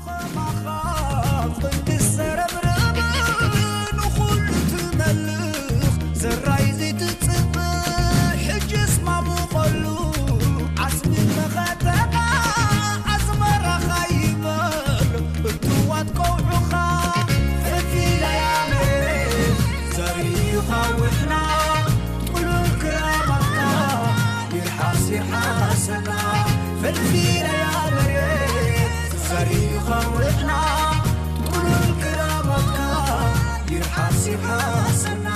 ከማኻ ክንዲ ዝሰረብረበ ንኹሉ ትመልኽ፣ ዘራይ ዘይትጽብእ ሕጅስ ማሙቐሉ። ዓስቢ መኸተኻ ኣስመራኻ ይበል፣ እትዋት ከውዑኻ ፍልፊለያ መሬት ዘሪእኻ ውሕና ጥሉል ክራማትካ ይርሓስ ይርሓሰና። ፍልፊለያ መሬት ዘሪእኻ ውሕና ጥሉል ክራማትካ ይርሓስ ይርሓሰና።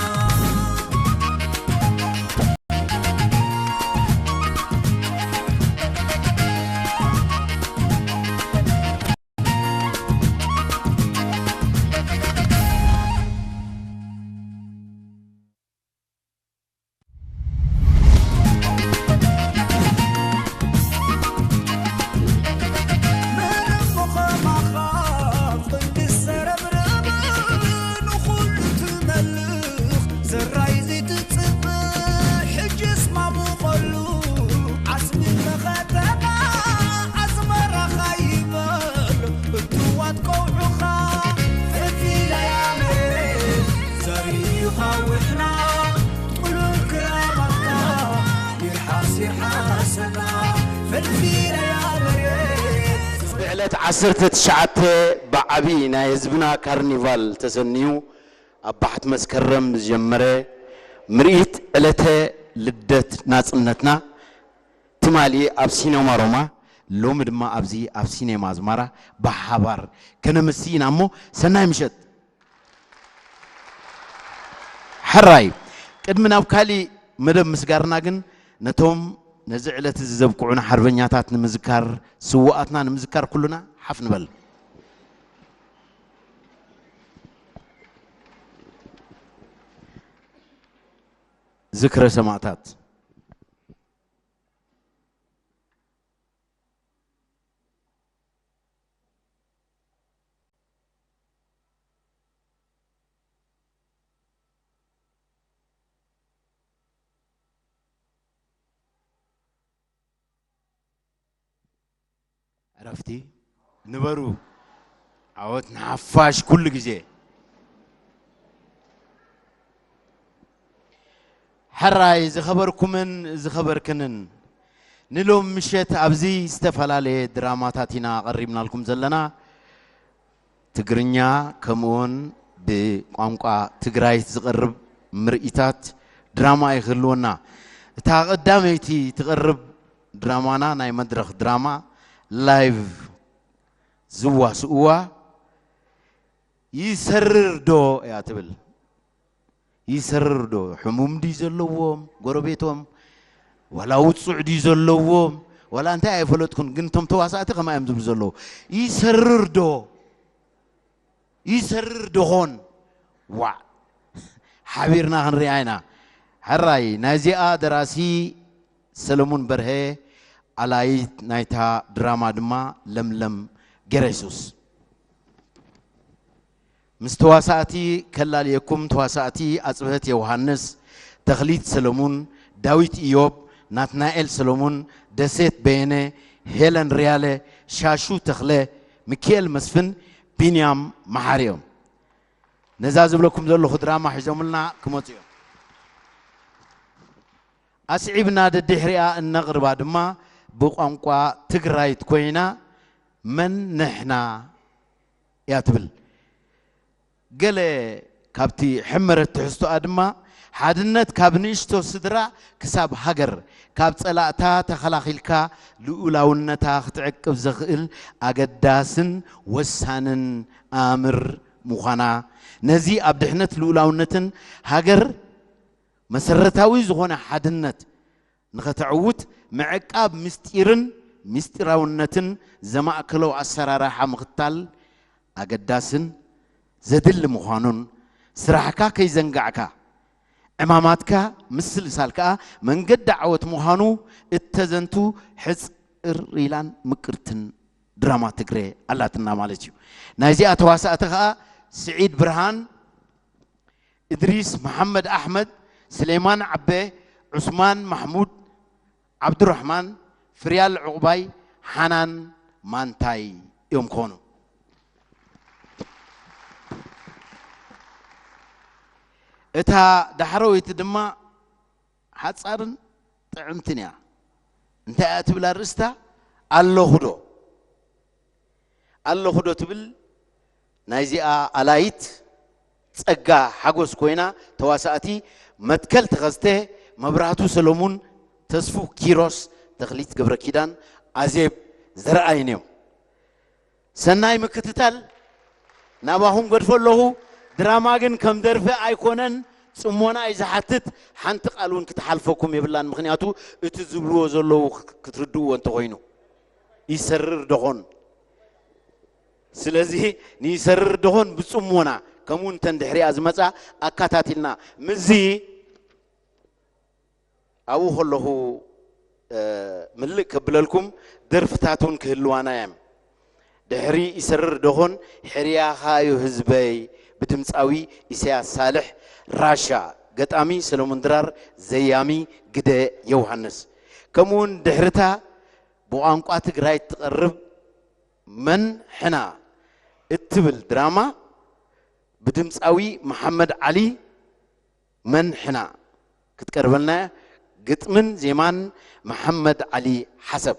ብዕለት ዓሰርተ ትሽዓተ ብዓቢ ናይ ህዝብና ካርኒቫል ተሰንዩ ኣብ ባሕቲ መስከረም ዝጀመረ ምርኢት ዕለተ ልደት ናጽነትና ትማሊ ኣብ ሲነማ ሮማ፣ ሎሚ ድማ ኣብዚ ኣብ ሲኔማ ኣዝማራ ብሓባር ከነምሲ ኢና እሞ ሰናይ ምሸት። ሕራይ ቅድሚ ናብ ካሊእ መደብ ምስጋርና ግን ነቶም ነዚ ዕለት እዚ ዘብቅዑና ሓርበኛታት ንምዝካር፣ ስውኣትና ንምዝካር ኩሉና ሓፍ ንበል። ዝክረ ሰማእታት። ዕረፍቲ ንበሩ። ዓወት ንሓፋሽ ኩሉ ግዜ። ሕራይ ዝኸበርኩምን ዝኸበርክንን፣ ንሎም ምሸት ኣብዚ ዝተፈላለየ ድራማታት ኢና ኣቐሪብናልኩም ዘለና። ትግርኛ ከምኡውን ብቋንቋ ትግራይት ዝቐርብ ምርኢታት ድራማ እዩ ክህልወና። እታ ቀዳመይቲ ትቐርብ ድራማና ናይ መድረኽ ድራማ ላይቭ ዝዋስእዋ ይሰርር ዶ እያ ትብል። ይሰርር ዶ? ሕሙም ድዩ ዘለዎም ጎረቤቶም? ዋላ ውጹዕ ድዩ ዘለዎም? ዋላ እንታይ ኣይፈለጥኩን፣ ግን እቶም ተዋሳእቲ ከማ እዮም ዝብሉ ዘለዉ። ይሰርር ዶ? ይሰርር ዶኾን? ዋዕ፣ ሓቢርና ክንሪኣ ኢና። ሕራይ ናይዚኣ ደራሲ ሰለሙን በርሀ፣ ኣላይት ናይታ ድራማ ድማ ለምለም ገረሱስ። ምስ ተዋሳእቲ ከላልየኩም፣ ተዋሳእቲ ኣጽብሀት ዮውሃንስ፣ ተኽሊት ሰለሙን፣ ዳዊት ኢዮብ፣ ናትናኤል ሰለሙን፣ ደሴት በየነ፣ ሄለን ሪያለ፣ ሻሹ ተኽለ፣ ሚኪኤል መስፍን፣ ቢንያም መሓሪ እዮም። ነዛ ዝብለኩም ዘለኹ ድራማ ሒዞምልና ክመጹ እዮም። ኣስዒብና ደድሕሪኣ እነቕርባ ድማ ብቋንቋ ትግራይት ኮይና መን ንሕና እያ ትብል። ገለ ካብቲ ሕመረት ትሕዝቶኣ ድማ ሓድነት ካብ ንእሽቶ ስድራ ክሳብ ሃገር፣ ካብ ጸላእታ ተኸላኺልካ ልኡላውነታ ክትዕቅብ ዘኽእል ኣገዳስን ወሳንን ኣምር ምዃና፣ ነዚ ኣብ ድሕነት ልኡላውነትን ሃገር መሰረታዊ ዝኾነ ሓድነት ንኸተዕውት ምዕቃብ ምስጢርን ምስጢራውነትን ዘማእከሎ ኣሰራርሓ ምኽታል ኣገዳስን ዘድሊ ምዃኑን፣ ስራሕካ ከይዘንጋዕካ፣ ዕማማትካ ምስልሳል ከኣ መንገዲ ዓወት ምዃኑ እተዘንቱ ሕጽር ኢላን ምቅርትን ድራማ ትግረ ኣላትና ማለት እዩ። ናይዚኣ ተዋሳእቲ ከኣ ስዒድ ብርሃን፣ እድሪስ መሓመድ ኣሕመድ፣ ስሌማን ዓቤ፣ ዑስማን ማሕሙድ፣ ዓብዱራሕማን፣ ፍርያል ዑቕባይ፣ ሓናን ማንታይ እዮም ክኾኑ። እታ ዳሕረወይቲ ድማ ሓጻርን ጥዕምትን እያ። እንታይ እያ ትብል ኣርእስታ? ኣለኹ ዶ? ኣለኹ ዶ ትብል ናይዚኣ ኣላይት ጸጋ ሓጎስ ኮይና፣ ተዋሳእቲ መትከል ተኸስተ፣ መብራህቱ ሰሎሙን፣ ተስፉ ኪሮስ፣ ተኽሊት ገብረኪዳን፣ ኣዜብ ዘርኣይን እዮም። ሰናይ ምክትታል ናባኹም ገድፎ ኣለኹ። ድራማ ግን ከም ደርፊ ኣይኮነን፣ ጽሞና እዩ ዝሓትት። ሓንቲ ቃል እውን ክትሓልፈኩም የብላን፣ ምኽንያቱ እቲ ዝብልዎ ዘለዉ ክትርድእዎ እንተኾይኑ። ይሰርር ደኾን? ስለዚ ንይሰርር ደኾን ብጽሞና፣ ከምኡ እንተን ድሕሪኣ ዝመጻ ኣካታቲልና ምስዚ ኣብኡ ከለኹ፣ እ፣ ምልእ ከብለልኩም ደርፍታት እውን ክህልዋና እዮም። ድሕሪ ይሰርር ደኾን ሕርያኻዩ ህዝበይ ብድምፃዊ ኢሳያስ ሳልሕ ራሻ፣ ገጣሚ ሰለሙን ድራር፣ ዘያሚ ግደ ዮሃንስ። ከምኡውን ድሕርታ ብቋንቋ ትግራይ ትቐርብ መን ሕና እትብል ድራማ ብድምፃዊ መሓመድ ዓሊ መን ሕና ክትቀርበልና እያ። ግጥምን ዜማን መሓመድ ዓሊ ሓሰብ።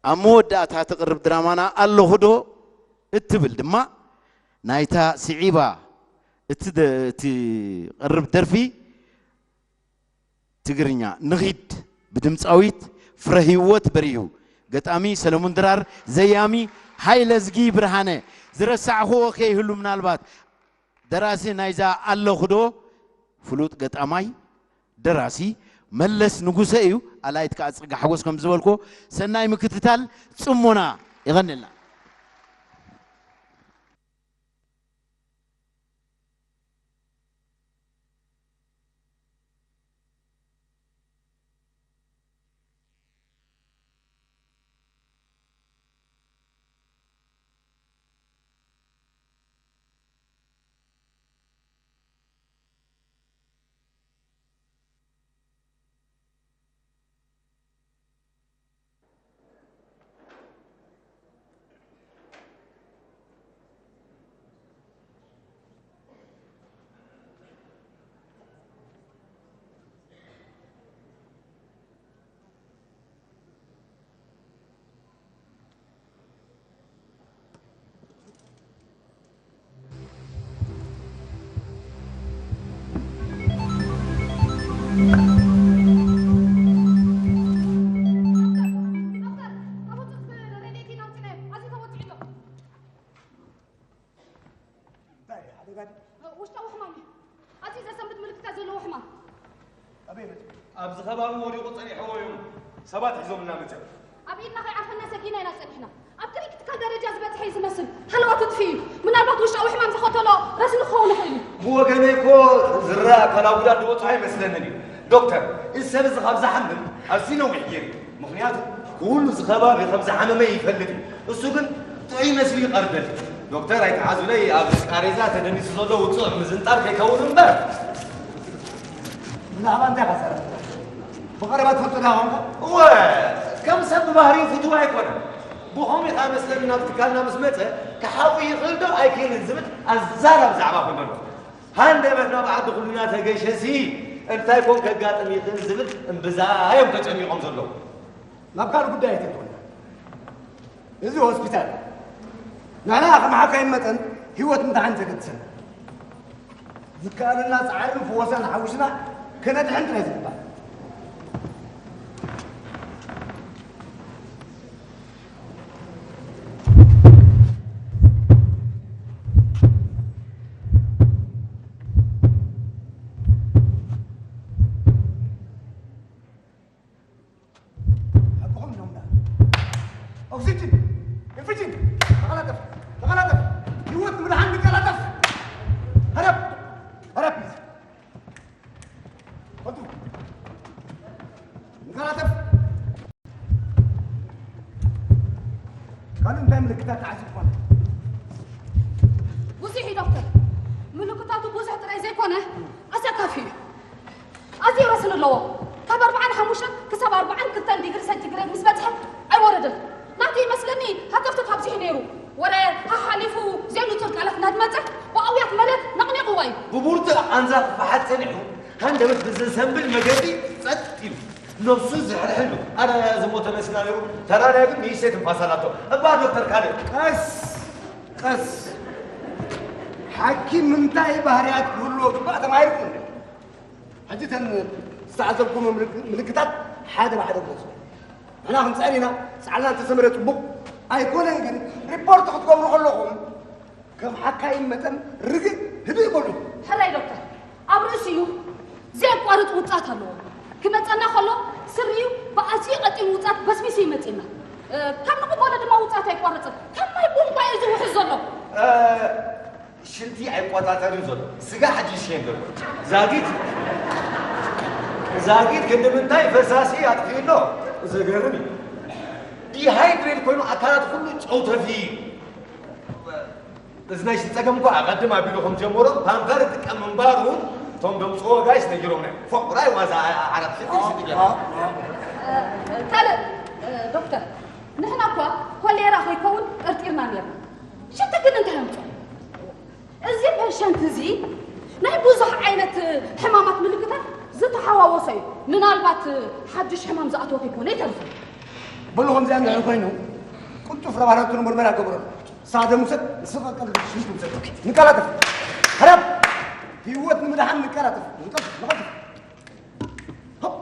ኣብ መወዳእታ ትቕርብ ድራማና ኣለኹ ዶ እትብል ድማ ናይታ ስዒባ እቲ ደ-፣ እቲ ቀርብ ደርፊ ትግርኛ ንኺድ ብድምፃዊት ፍረህይወት በሪሁ፣ ገጣሚ ሰለሙን ድራር፣ ዘያሚ ሃይለዝጊ ብርሃነ። ዝረሳዕኽዎ ከይህሉ ምናልባት ደራሲ ናይዛ ኣለኹ ዶ ፍሉጥ ገጣማይ ደራሲ መለስ ንጉሰ እዩ። ኣላይት ከዓ ጸጋ ሓጎስ ከም ዝበልኮ ሰናይ ምክትታል ጽሞና ይቐንልና። እንታይ እዩ ሓደጋ ድዩ? ውሽጣዊ ሕማም እዩ። ኣዝዩ ዘሰንብድ ምልክታት ዘለዎ ሕማም። ኣበይ መጺኡ? ኣብዚ ከባቢ ወዲቑ ጸኒሕዎ እዩ። ሰባት ሒዞምልና መጺኦም። ኣብ ኢድና ከይዓርፈና ሰጊና ኢና ጸኒሕና። ኣብ ክሪቲካል ደረጃ ዝበጽሐ እዩ ዝመስል። ሃለዋቱ ጥፊኡ እዩ። ምናልባት ውሽጣዊ ሕማም ዝኸተሎ ረስኒ ክኸውን ይኽእል እዩ። ብወገነይ እኮ ዝረኣ ኣካላዊ ጉድኣት ዝበጽሖ ኣይመስለንን እዩ። ዶክተር፣ እዚ ሰብ እዚ ካብ ዝሓምም ኣዝዩ ነዊሕ ገይሩ እዩ። ምኽንያቱ ኩሉ እዚ ከባቢ ከም ዝሓመመ ይፈልጥ እዩ። እሱ ግን ጥዑይ መስሉ ይቐርበኒ። ዶክተር ኣይትሓዙለይ፣ ኣብ ቃሬዛ ተደኒሱ ዘሎ ውጹዕ ምዝንጣል ከይከውን እምበር። ብዛዕባ እንታይ ኢኻ ትዛረብ? ብቐረባ ትፈልጦ ዶ ኾንካ? እወ፣ ከም ሰብ ብባህሪኡ ፍቱው ኣይኮነን። ብኸምኡ ኢኻ መስለኒ ናብ ትካልና ምስ መጸ ክሓዊ ይኽእል ዶ ኣይክእልን ዝብል ኣዛራቢ ዛዕባ ኮይኑ ኣሎ። ሃንደበት ናብ ዓዲ ኩሉና ተገሸሲ እንታይ ኮን ከጋጥም ይኽእል ዝብል እምብዛ እዮም ተጨኒቖም ዘለዉ። ናብ ካልእ ጉዳይ ኣይተንኮና። እዚ ሆስፒታል ንሕና ከም ሓካይም መጠን ህይወት ምድሓን ዘገድሰና። ዝከኣለና ጻዕርን ፍወሳን ሓዊስና ከነድሕን ጥራይ ዝግባእ። ሓቅኹም ኢሎምና። ኦክሲጅን፣ ኦክሲጅን፣ ተቐላጠፍ፣ ተቐላጠፍ። ህይወት ንምድሓን ንቀላጠፍ። ሃረብ፣ ሃረብ። ወዱ፣ ንቀላጠፍ። ካልእ እንታይ ምልክታት ተዓዚብኩም? ብዙሕ እዩ ዶክተር። ምልክታቱ ብዙሕ ጥራይ ዘይኮነ፣ ኣሰካፊ እዩ። ኣዝዩ ረስኒ ኣለዎ። ካብ ኣርብዓን ሓሙሽተን ክሳብ ኣርብዓን ክልተን ዲግሪ ሴንቲግሬድ ምስ በጽሐ ኣይወረደን። ናቱ ይመስለኒ ሃተፍተፍ ኣብዚሑ ነይሩ። ወረ ሓሓሊፉ ዘይንጹር ቃላት እናድመጸ ብኣውያት መሬት ነቕኒቕዋ እዩ። ብብርቱዕ ቃንዛ ክፈሓጥ ጸኒሑ፣ ሃንደበት ብዘሰንብል መገዲ ጸጥ ኢሉ፣ ነብሱ ዝሕርሕሉ። ኣረ ዝሞተ መሲላ ነይሩ፣ ተራዳኢ ግን ንእሽተይ ትንፋስ ኣላቶ። እባ ዶክተር ካልእ። ቀስ፣ ቀስ። ሓኪም እንታይ ባህርያት ክህልዎ ግባእ ተማሂርኩም እንዴ? ሕጂ እተን ዝተዓዘብኩሞ ምልክ-፣ ምልክታት ሓደ ብሓደ ግለጹ። ንሕና ክንጸር ኢና፣ ጻዕርና እንተሰመረ ጽቡቕ ኣይኮነን፣ ግን ሪፖርት ክትገብሩ ከለኹም ከም ሓካይም መጠን ርግእ ህድእ በሉ። ሕራይ ዶክተር፣ ኣብ ርእሲኡ ዘየቋርጽ ውጽኣት ኣለዎ። ክመጸና ከሎ ስሪኡ ብኣዝዩ ቀጢን ውጽኣት በስቢሱ ይመጽእና። እ፣ ካብ ንቕበሎ ድማ ውጽኣት ኣይቋርጽን። ከም ማይ ቡንባ እዩ ዝውሕዝ ዘሎ። እ፣ ሽንቲ ኣይቆጻጸርን ዘሎ። ስጋ ሕጂ ይሽየን ዘሎ። ዛጊት፣ ዛጊት ክንዲ ምንታይ ፈሳሲ ኣጥፊኡ ኣሎ። ዘገርም እዩ። ዲሃይድሬት ኮይኑ ኣካላት ኩሉ ጨው ተፍዩ እዩ። እዚ ናይ ሽንቲ ጸገም እኮ ኣቐድም ኣቢሉ ከም ጀመሮ ፓምፐር ይጥቀም ምንባሩ እቶም ደምጽዎ ጋይስ ነጊሮምና እዮም። ፎቅ ራይ ዋዛ ዓራት ሽንቲ ሽንቲ ገይሩ። ካልእ፣ እ፣ ዶክተር፣ ንሕና እኳ ኮሌራ ከይከውን ጠርጢርና ነርና። ሽንቲ ግን እንታይ ኣምጽኦ? እዚ ፔሸንት እዚ ናይ ብዙሕ ዓይነት ሕማማት ምልክታት ዝተሓዋወሰ እዩ። ምናልባት ሓድሽ ሕማም ዝኣተወ ከይኮነ ይተርፍ። በሉ ከምዚኣ እንድሕር ኮይኑ ቅልጡፍ ላባራቶሪ ምርመራ ገበረሉ። ሳደ ሙሰድ ንስኻ ቀልድ ሽንት ውሰድ። ንቀላጠፍ። ሕረብ። ህይወት ንምድሓን ንቀላጠፍ። ንቀልጥፍ፣ ንቀልጥፍ። ሆፕ!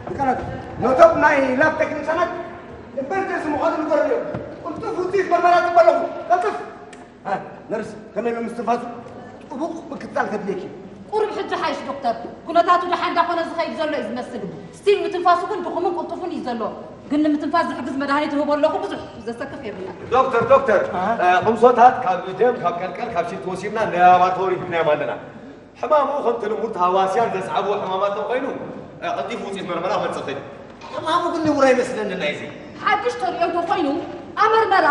ንቐልጥፍ! ነቶም ናይ ላብ ቴክኒሻናት ኢመርጀንሲ ምዃኑ ንገረሎም። ቅልጡፍ ውፅኢት መርመራ ጽበ ኣለኹ። ቀልጥፍ! አ፣ ነርስ፣ ከመይ ኣሎ ምስትንፋሱ? ጥቡቕ ምክትታል ከድልየኪ እዩ። ቁሩብ ሕጂ ሓይሽ ዶክተር። ኩነታቱ ደሓን እንዳኾነ ዝኸይድ ዘሎ እዩ ዝመስል። ስቲል ምትንፋሱ ግን ድኹምን ቅልጡፉን እዩ ዘሎ። ግን ንምትንፋስ ዝሕግዝ መድሃኒት እህቦ ኣለኹ፣ ብዙሕ ዘሰክፍ የብልናን። ዶክተር፣ ዶክተር፣ ኣሃ። እ፣ ቅምሶታት ካብ ደም፣ ካብ ቀርቀር፣ ካብ ሽንቲ ወሲድና ናይ ላቦራቶሪ ሂብናዮም ኣለና። ሕማሙ ከምቲ ልሙድ ተሃዋስያን ዘስዓብዎ ሕማማት እንተኾይኑ፣ እ፣ ቀልጢፉ ውፅኢት መርመራ ክመፅእ ይኽእል። ሕማሙ ግን ንቡር ኣይመስለንን ናይዚ። ሓድሽ ተርእዮ እንተኾይኑ፣ ኣመርመራ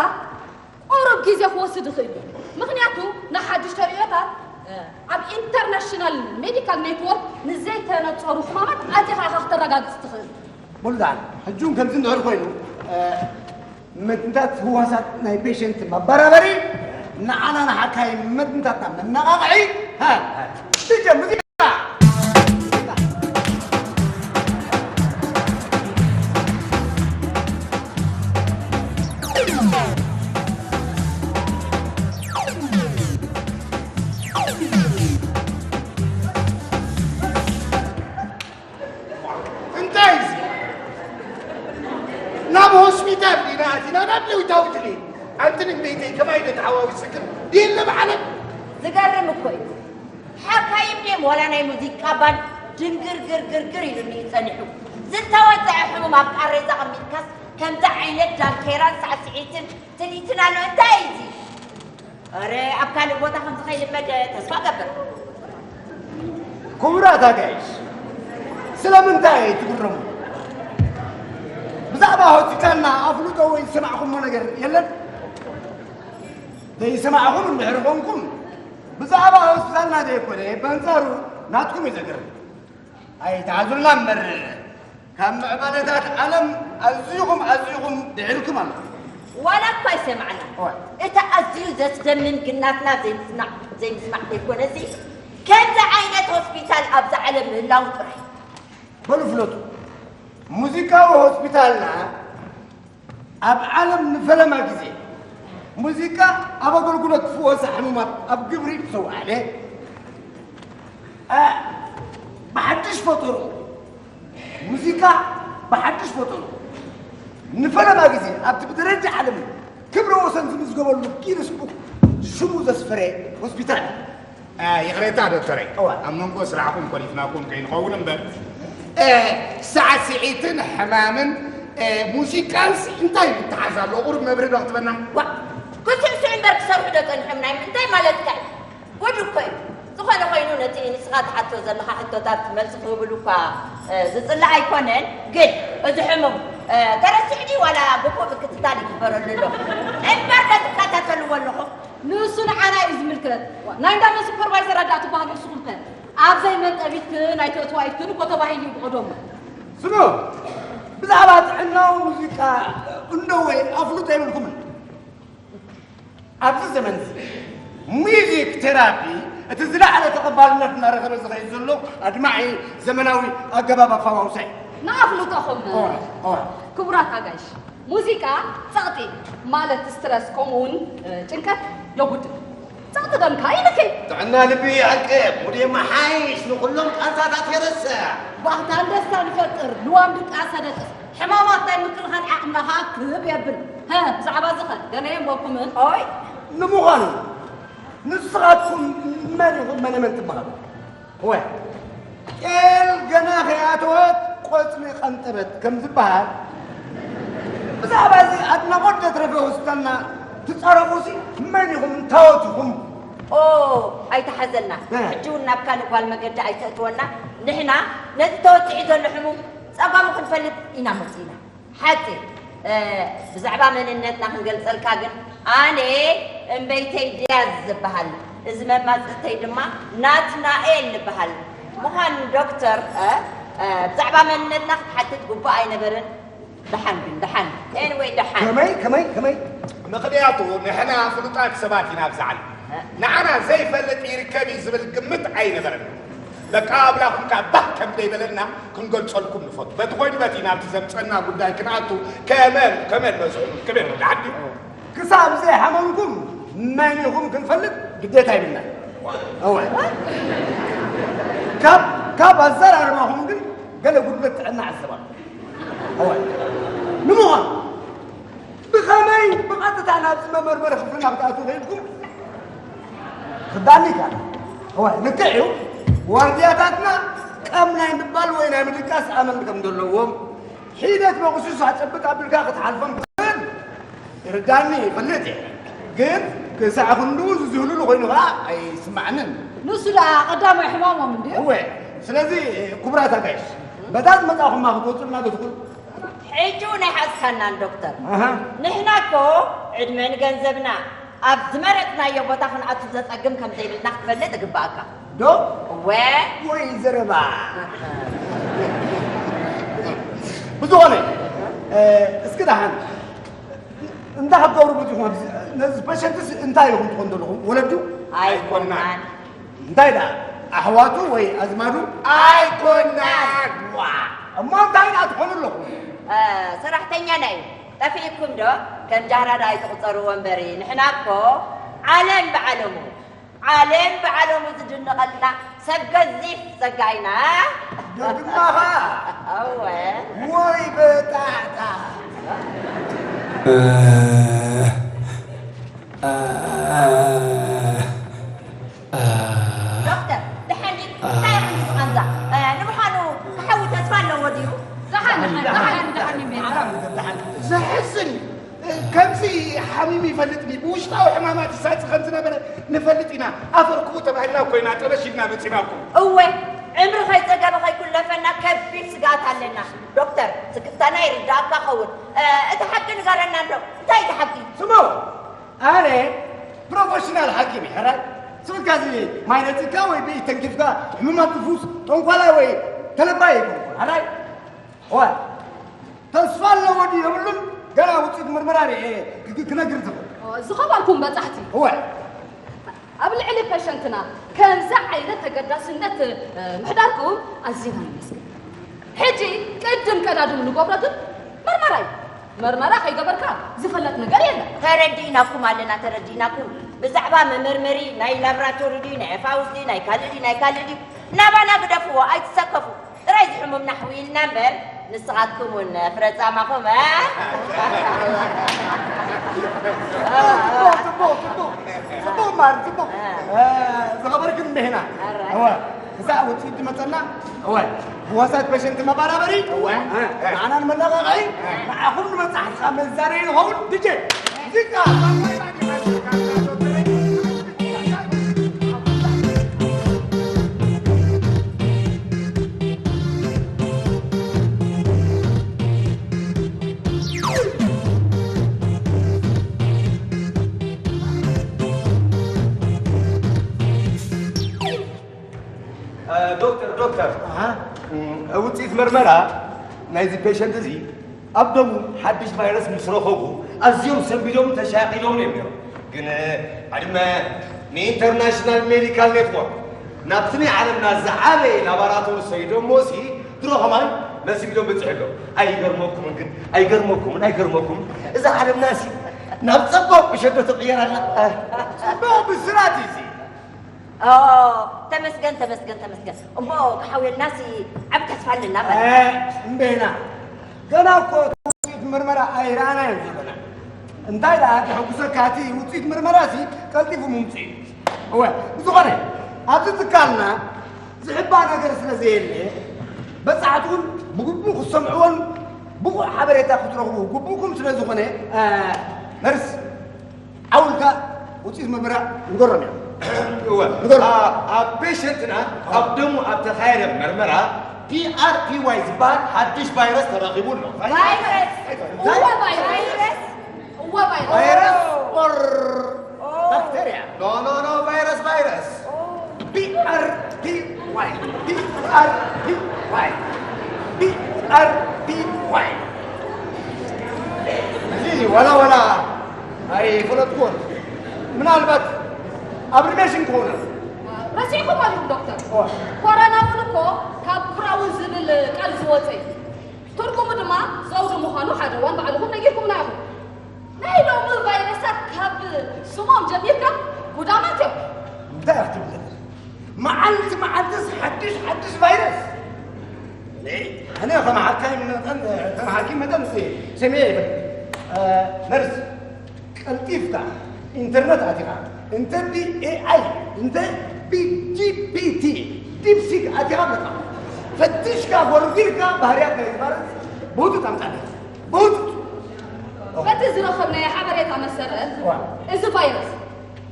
ቁሩብ ግዜ ክወስድ ይኽእል እዩ። ምኽንያቱ፣ ንሓድሽ ተርእዮታት፣ እ፣ ኣብ ኢንተርናሽናል ሜዲካል ኔትወርክ ንዘይተነጸሩ ሕማማት ኣዚኻ ኢኻ ክተረጋግጽ ትኽእል። በሉ ደሓን፣ ሕጂ እውን ከምዚ እንድሕር ኮይኑ፣ እ፣ ምጥንታት ህዋሳት ናይ ፔሸንት መበራበሪ፣ ንዓና ንሓካይም ምጥንታትና መነቓቕሒ፣ ሃ፣ ሃ፣ ትጀምር። እንታይ እዚ? ናብ ሆስፒታል ዲና ኣቲና ናብ ለዊታዊ ድሌት? ኣንቲ ንእምበይተይ ከማይ ዶ ተሓዋዊስክን? የለ ብዓለም። ዝገርም እኮ እዩ። ሓካይም ድዮም ዋላ ናይ ሙዚቃ ባንድ ድንግር ግር ግር ግር ኢሉኒ እዩ ጸኒሑ። ዝተወጽዐ ሕሙም ኣብ ቃሬዛ ኣቐሚጥካስ ከምዚ ዓይነት ዳንኬራን ሳዕስዒትን ትልሂትን ኣሎ። እንታይ እዩ እዚ? ኣረ፣ ኣብ ካልእ ቦታ ከምዚ ከይልመድ ተስፋ እገብር። ክቡራት ኣጋይሽ፣ ስለምንታይ ትግረሙ? ብዛዕባ ሆስፒታልና ኣፍልጦ ወይ ዝሰማዕኹሞ ነገር የለን? ዘይሰማዕኹም እንድሕር ኾንኩም፣ ብዛዕባ ሆስፒታልና ዘይኮነ፣ በንጻሩ ናትኩም እዩ ዘገርም። ኣይትሓዙልና እምበር፣ ካብ ምዕባለታት ዓለም ኣዚኹም ኣዚኹም ድሒርኩም ኣለኹም። ዋላ እኳ ኣይሰማዕና። እዋይ። እቲ ኣዝዩ ዘስደምም ግን ናትና ዘይምስማዕ፣ ዘይምስማዕ ዘይኮነሲ፣ ከምዚ ዓይነት ሆስፒታል ኣብዛ ዓለም ምህላው ጥራይ። በሉ ፍለጡ፣ ሙዚቃዊ ሆስፒታልና ኣብ ዓለም ንፈለማ ግዜ ሙዚቃ ኣብ ኣገልግሎት ዝፍወሳ ሕሙማት ኣብ ግብሪ ምስ ኣውዓለ፣ እ፣ ብሓድሽ ፈጠሩ፣ ሙዚቃ ብሓድሽ ፈጠሩ ንፈለማ ግዜ ኣብቲ ብደረጃ ዓለም ክብረ ወሰን ዝምዝገበሉ ጊነስ ቡክ ሽሙ ዘስፈረ ሆስፒታል። እ፣ ይቕሬታ ዶክተረይ፣ እዋ። ኣብ መንጎ ስራሕኩም ኮሊፍናኩም ከይንኸውን እምበር፣ እ፣ ሳዕስዒትን ሕማምን፣ እ፣ ሙዚቃንስ እንታይ ምትሓዝ ኣለዎ? ቁሩብ መብርሂ ዶ ክትበና? ዋ፣ ክስዕስዑ እምበር ክሰርሑ ዶ ጸኒሖም? ናይ ምንታይ ማለትካ እዩ? ጉድ እኮ እዩ። ዝኾነ ኮይኑ ነቲ ንስኻ ትሓቶ ዘለኻ ሕቶታት መልሲ ክህብሉ እኳ፣ እ፣ ዝጽላእ ኣይኮነን፣ ግን እዚ ሕሙም፣ እ፣ ተረሲዑ ድዩ ዋላ ግቡእ ምክትታል ይግበረሉ ኣሎ? እምበር ዶ ትከታተልዎ ኣለኹም? ንሱ ንዓና እዩ ዝምልከት። ናይ እንዳ መን ሱፐርቫይዘር ኣዳእ ትበሃሉ ንስኹም ከ? ኣብ ዘይመንጠቢትክን ኣይተእትዋ ኢድክን እኮ ተባሂሉ እዩ ብቐደሙ። ስሙ፣ ብዛዕባ ጥዕናዊ ሙዚቃ እንዶ ወይ ኣፍልጦ የብልኩምን። ኣብዚ ዘመን እዚ ሚዚክ ቴራፒ እቲ ዝለዓለ ተቐባልነት እናረኸበ ዝኸይድ ዘሎ ኣድማዒ ዘመናዊ ኣገባብ ኣፈዋውሳ እዩ። ንኣፍልጦኹም ኦይ፣ ኦይ። ክቡራት ኣጋይሽ፣ ሙዚቃ ጸቕጢ ማለት ስትረስ፣ ከምኡ እውን እ፣ ጭንቀት የጉድል። ጸቕጢ ደምካ ይልክይ። ጥዕና ልቢ ይዕቅብ፣ ሙድ የመሓይሽ፣ ንኹሎም ቃንዛታት የርስዕ። ባህታን ደስታን ይፈጥር፣ ልዋም ድቃሰ ደቅስ፣ ሕማማት ናይ ምክልኻል ዓቕምና ኸኣ ክብ የብል። ሀ ብዛዕባ እዚ ኸ ገለ የንበብኩምን? ኦይ ንምዃኑ ንስኻትኩም መን ኢኹም? መነ መን ትበሃሉ? ወይ ጤል ገና ከይኣተወት ቆጽሊ ቀንጠበት ከም ዝበሃል፣ ብዛዕባ እዚ ኣድናቖት ዘትረፈ ውስታና ትጻረፉሲ መን ኢኹም? እንታወት ኢኹም? ኦ ኣይተሓዘልና። ሕጂ እውን ናብ ካልእ ጓል መገዲ ኣይተእትወና። ንሕና ነዚ ተወጢሑ ዘሎ ሕሙም ጸገሙ ክንፈልጥ ኢና መጺእና። ሓቂ ብዛዕባ መንነትና ክንገልጸልካ ግን ኣነ እምበይተይ ድያዝ ዝበሃል፣ እዚ መማጽእተይ ድማ ናትናኤል ዝበሃል ምዃን ዶክተር ብዛዕባ መንነትና ክትሓትት ግቡእ ኣይነበርን። ደሓን ግን ደሓን anyway ደሓን። ከመይ ከመይ ከመይ? ምኽንያቱ ንሕና ፍሉጣት ሰባት ኢና ኣብዚ ዓለም። ንዓና ዘይፈልጥ ይርከብ እዩ ዝብል ግምት ኣይነበረን። በቃ ኣምላኹም ከኣ ባህ ከም ዘይበለና ክንገልጸልኩም ንፈቱ። በቲ ኮይኑ በቲ ናብቲ ዘምጸና ጉዳይ ክንኣቱ ከመን ከመን መዝሑሉ ክብል ንዓዲ ክሳብ ዘይሓመምኩም መን ኢኹም ክንፈልጥ ግዴታ ይብልና። እወ ካብ ካብ ኣዘራርባኹም ግን ገለ ጉድለት ጥዕና ዓዘባ። እወ ንምዃኑ ብኸመይ ብቐጥታ ናብዚ መመርመሪ ክፍልና ክትኣትዉ ኽኢልኩም? ክዳኒ ካል እወ ልክዕ እዩ። ዋርድያታትና ቀም ናይ ምባል ወይ ናይ ምድቃስ ኣመል ከም ዘለዎም ሒደት መቑስስ ኣጸብቅ ኣቢልካ ክትሓልፎም ትኽእል። ይርዳኒ ይፈልጥ እየ ግን ክሳዕ ክንድኡ ዝዝህሉሉ ኮይኑ ከዓ ኣይስማዕንን። ንሱ ደኣ ቀዳማይ ሕማሞም እንድዩ። እወ ስለዚ ክቡራት ኣጋይሽ በታ ዝመጻኹማ ክትወፁልና ዶ ትኽእሉ? ሕጂ እውን ኣይሓዝካናን ዶክተር። ኣሃ። ንሕና እኮ ዕድመ ንገንዘብና ኣብ ዝመረጽናዮ ቦታ ክንኣቱ ዘጸግም ከም ዘይብልና ክትፈልጥ እግባኣካ። ዶ? እወ። ወይ ዘረባ። ብዝኾነ እስኪ ደሓን እንታይ ክትገብሩ መፂኹም? ነዚ ፐሸንትስ እንታይ ኢኹም ትኾኑ ዘለኹም? ወለዱ? ኣይኮናን። እንታይ ደኣ ኣሕዋቱ ወይ ኣዝማዱ? ኣይኮናን። ዋ እሞ እንታይ ደኣ ትኾኑ ኣለኹም? ሰራሕተኛና እዩ። ጠፊእኩም ዶ? ከም ጃህራ ደኣ ኣይትቑፀርዎ እምበሪ ንሕና እኮ ዓለም ብዓለሙ ዓለም ብዓለሙ ዝድነቐልና ሰብ ገዚፍ ጸጋ ኢና። ዶ ድማ ኸዓ እወ ወይ በጣዕጣ ዶክተር ደሓን ድዩ? እንታይ ኢኹም ዝቐንዛ? ንምዃኑ ሓዊ ተስፋ ኣለዎ ድዩ? ደሓን ደሓን ደሓን ደሓን እምበር። ዘሕዝን እዩ። ከምዚ ሓሚሙ ይፈልጥ ድዩ? ብውሽጣዊ ሕማማት ይሳፂ ከም ዝነበረ ንፈልጥ ኢና። ኣፈርክቡ ተባሂልና እኮ ኢና ጠበሽ ኢልና መፂናኩም። እወ ዕምሪ ከይፀገበ ከይኩለፈና ከቢድ ስግኣት ኣለና። ዶክተር ስክፍታና ይርዳእካ ኸውን። እቲ ሓቂ ንገረና እንዶ እንታይ እዩ ሓቂ? ስምዑ ኣነ ፕሮፈሽናል ሓኪም እየ ሕራይ። ስብልካ እዚ ማይ ነፂካ ወይ ብኢድ ተንኪፍካ ሕሙማት ትፉስ ጠንቋላይ ወይ ተለባይ ኣይኮንኩን ሕራይ። እዋ ተስፋ ኣለዎ ድዩ የብሉን ገና ውፅኢት ምርመራ ርኤ ክነግር ዝኽእል። ዝኸበርኩም በፃሕቲ እወ ኣብ ልዕሊ ፐሸንትና ከምዚ ዓይነት ተገዳስነት ምሕዳርኩም ኣዚና ነመስግን። ሕጂ ቅድም ቀዳድም ንገብሮ ግን መርመራ እዩ። መርመራ ከይገበርካ ዝፈለጥ ነገር የለን። ተረዲእናኩም ኣለና ተረዲእናኩም። ብዛዕባ መመርመሪ ናይ ላብራቶሪ ድዩ ናይ ፋውስ ድዩ ናይ ካልእ ድዩ ናይ ካልእ ድዩ ናባና ግደፍዎ ኣይትሰከፉ። ጥራይ ዝሕሙም ናሕዊ ኢልና እምበር ንስኻትኩም እውን ፍረ ጻማኹም እ ጽቡቕ ጽቡቕ ጽቡቕ ጽቡቕ ማር ጽቡቕ ዝኸበርክን እንዲሕና እወ ክሳዕ ውፅኢት ዝመፀና እወ ህዋሳት ፔሸንት መባራበሪ እወ ንዓና ንመለቐቐኢ ንዓኹም ንመፃሕትኻ መዛረቢ ንኸውን ድጀ ሙዚቃ ዶክተር ዶክተር ውፅኢት መርመራ ናይዚ ፔሸንት እዚ ኣብ ደሙ ሓድሽ ቫይረስ ምስ ረኸቡ ኣዝዮም ሰንቢዶም ተሻቒሎም እዮም ነይሮም። ግን ዕድመ ንኢንተርናሽናል ሜዲካል ኔትወርክ ናብቲ ናይ ዓለምና ዝዓበየ ላባራቶሪ ሰይዶሞ ሲ ድሮ ከማን መሲሉ በፂሑ ኣሎ። ኣይገርመኩምን ግን፣ ኣይገርመኩምን፣ ኣይገርመኩምን፣ እዛ ዓለምና ሲ ናብ ፀባብ ብሸዶ ትቕየር ኣላ። ፅባብ ብስራት እዩ ሲ። ኦ፣ ተመስገን፣ ተመስገን፣ ተመስገን። እሞ ክሓውየልና ሲ ዓብ ተስፋ ኣለና ማለት እዩ። እምበይና ገና እኮ ውፅኢት ምርመራ ኣይረኣናዮን ዘለና። እንታይ ደኣ ከሐጉሰካ፣ እቲ ውፅኢት ምርመራ ሲ ቀልጢፉ ምምፅእ እዩ። እወ፣ ብዝኾነ ኣብዚ ትካልና ዝሕባእ ነገር ስለ ዘየለ፣ በፃሕቲ እውን ብግቡእ ክሰምዕዎን ብቑዕ ሓበሬታ ክትረኽቡ ግቡእኩም ስለ ዝኾነ፣ እ፣ ነርስ ዓውልካ ውፅኢት ምርመራ ንገሮም እዮም። እወ፣ ንገሮም። ኣ- ኣብ ፔሸንትና ኣብ ደሙ ኣብ ተኻየደ መርመራ ፒ ኣር ፒ ዋይ ዝበሃል ሓድሽ ቫይረስ ተረኺቡ ኣሎ። ቫይረስ እወ ቫይረስ እወ ቫይረስ ቫይረስ ኦር ባክቴሪያ። ኖ ኖ ኖ፣ ቫይረስ ቫይረስ። ፒ ኣር ፒ ዋይ፣ ፒ ኣር ፒ ዋይ፣ ፒ ኣር ፒ ዋይ። እዚ ዋላ ዋላ ኣይፈለጥኩዎን። ምናልባት ኣብ ሪሜሽን ክኾነ ረሲዕኩም ኣለኹም ዶክተር። ኮሮና እውን እኮ ካብ ክራውን ዝብል ቃል ዝወፀ እዩ። ትርጉሙ ድማ ዘውዲ ምዃኑ ሓደ እዋን ባዕልኹም ነጊርኩምና ኢኹም። ናይ ሎሚ ቫይረሳት ካብ ስሞም ጀሚርካ ጉዳማት እዮም። እንታይ ክትብል መዓልቲ መዓልትስ ሓድሽ ሓድሽ ቫይረስ። ኣነ ከም ሓካይ መጠን ከም ሓኪም መጠን ስሜ ነርስ ቀልጢፍካ ኢንተርነት ኣቲኻ እንተ ብኤኣይ እንተ ብጂፒቲ ዲፕሲክ ኣቲኻ ኣለካ ፈትሽካ ጎርጊርካ ባህርያት ናይ ቫይረስ ብህፁፅ ኣምፃለካ ብህፁፅ በቲ ዝረኸብናዮ ሓበሬታ መሰረት እዚ ቫይረስ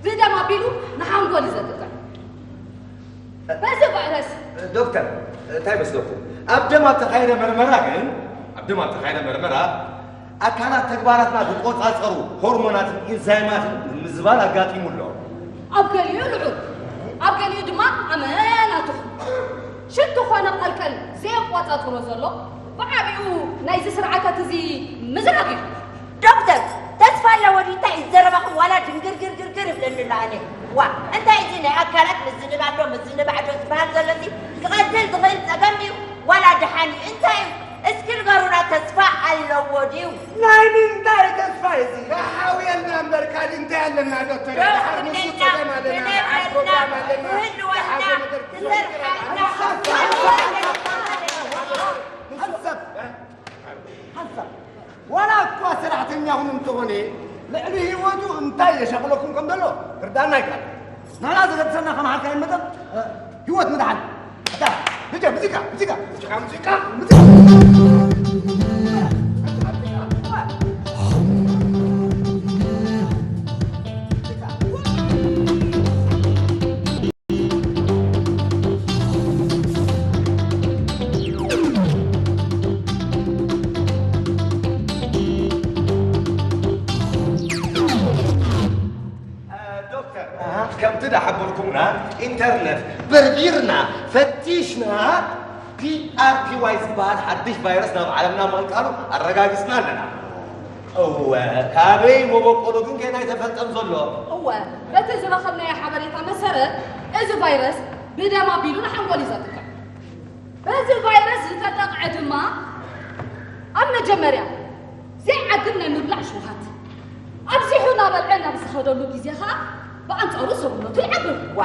ብደም ኣቢሉ ንሓንጎል እዩ ዘጥቅዕ። በዚ ቫይረስ ዶክተር፣ እንታይ መስለኩም? ኣብ ደም ኣብ ተኻየደ መርመራ ግን ኣብ ደም ኣብ ተኻየደ መርመራ ኣካላት ተግባራትና ዝቆፃፀሩ ሆርሞናትን ኢንዛይማትን ምዝባል ኣጋጢሙ ኣሎ። ኣብ ገሊኡ ልዑል ኣብ ገሊኡ ድማ ኣመናቱ ሽንቲ ኮነ ቀልቀል ዘየቋፃፅሮ ዘሎ ብዓቢኡ ናይዚ ስርዓታት እዚ ምዝራግ እዩ። ዶክተር ተስፋ ኣለዎ ድዩ እንታይ እዩ ዘረባኹም ዋላ ድንግርግርግርግር ይብለኒ ኣሎ ኣነ ዋ እንታይ እዚ ናይ ኣካላት ምዝንባዕ ዶ ምዝንባዕ ዶ ዝበሃል ዘሎ እዚ ክቐትል ዝኽእል ፀገም ድዩ ዋላ ደሓን እዩ እንታይ እዩ እስኪ ንገሩና ተስፋ ኣለዎ ድዩ ናይ ምንታይ ተስፋ እዩ እዚ ሓውየልና እምበር ካልእ እንታይ ኣለና ዶክተር ደሓር ንሱ ፀገም ኣለና ደሓር ፕሮግራም ኣለና ደሓር ነገር ንሱ ሰብ ሓንሳብ ዋላ እኳ ሰራሕተኛኹም እንተኾነ ልዕሊ ህይወቱ እንታይ የሻቕለኩም ከም ዘሎ ክርዳና ይከኣል ንሕና ዘገድሰና ከም ሓካይ መጠን ህይወት ምድሓን እታ ብጀ ሙዚቃ ሙዚቃ ሙዚቃ ሙዚቃ ሙዚቃ ዶክተር ከምቲ ዝሓበርኩምና ኢንተርነት በርቢርና ፈቲሽና ፒኣርፒዋይ ዝበሃል ሓድሽ ቫይረስ ናብ ዓለምና ምቕልቃሉ ኣረጋጊፅና ኣለና። እወ ካበይ መበቆሉ ግን ገና ኣይተፈልጠን ዘሎ። እወ በቲ ዝረኸብናዮ ሓበሬታ መሰረት እዚ ቫይረስ ብደም ኣቢሉ ንሓንጎል እዩ ዘጥቅዕ። በዚ ቫይረስ ዝተጠቕዐ ድማ ኣብ መጀመርያ ዘይዓግብ ናይ ምብላዕ ሽውሃት ኣብዚሑ እናበልዐ ናብ ዝኸደሉ ግዜ ኸዓ ብኣንፃሩ ሰብነቱ ይዓብር። ዋ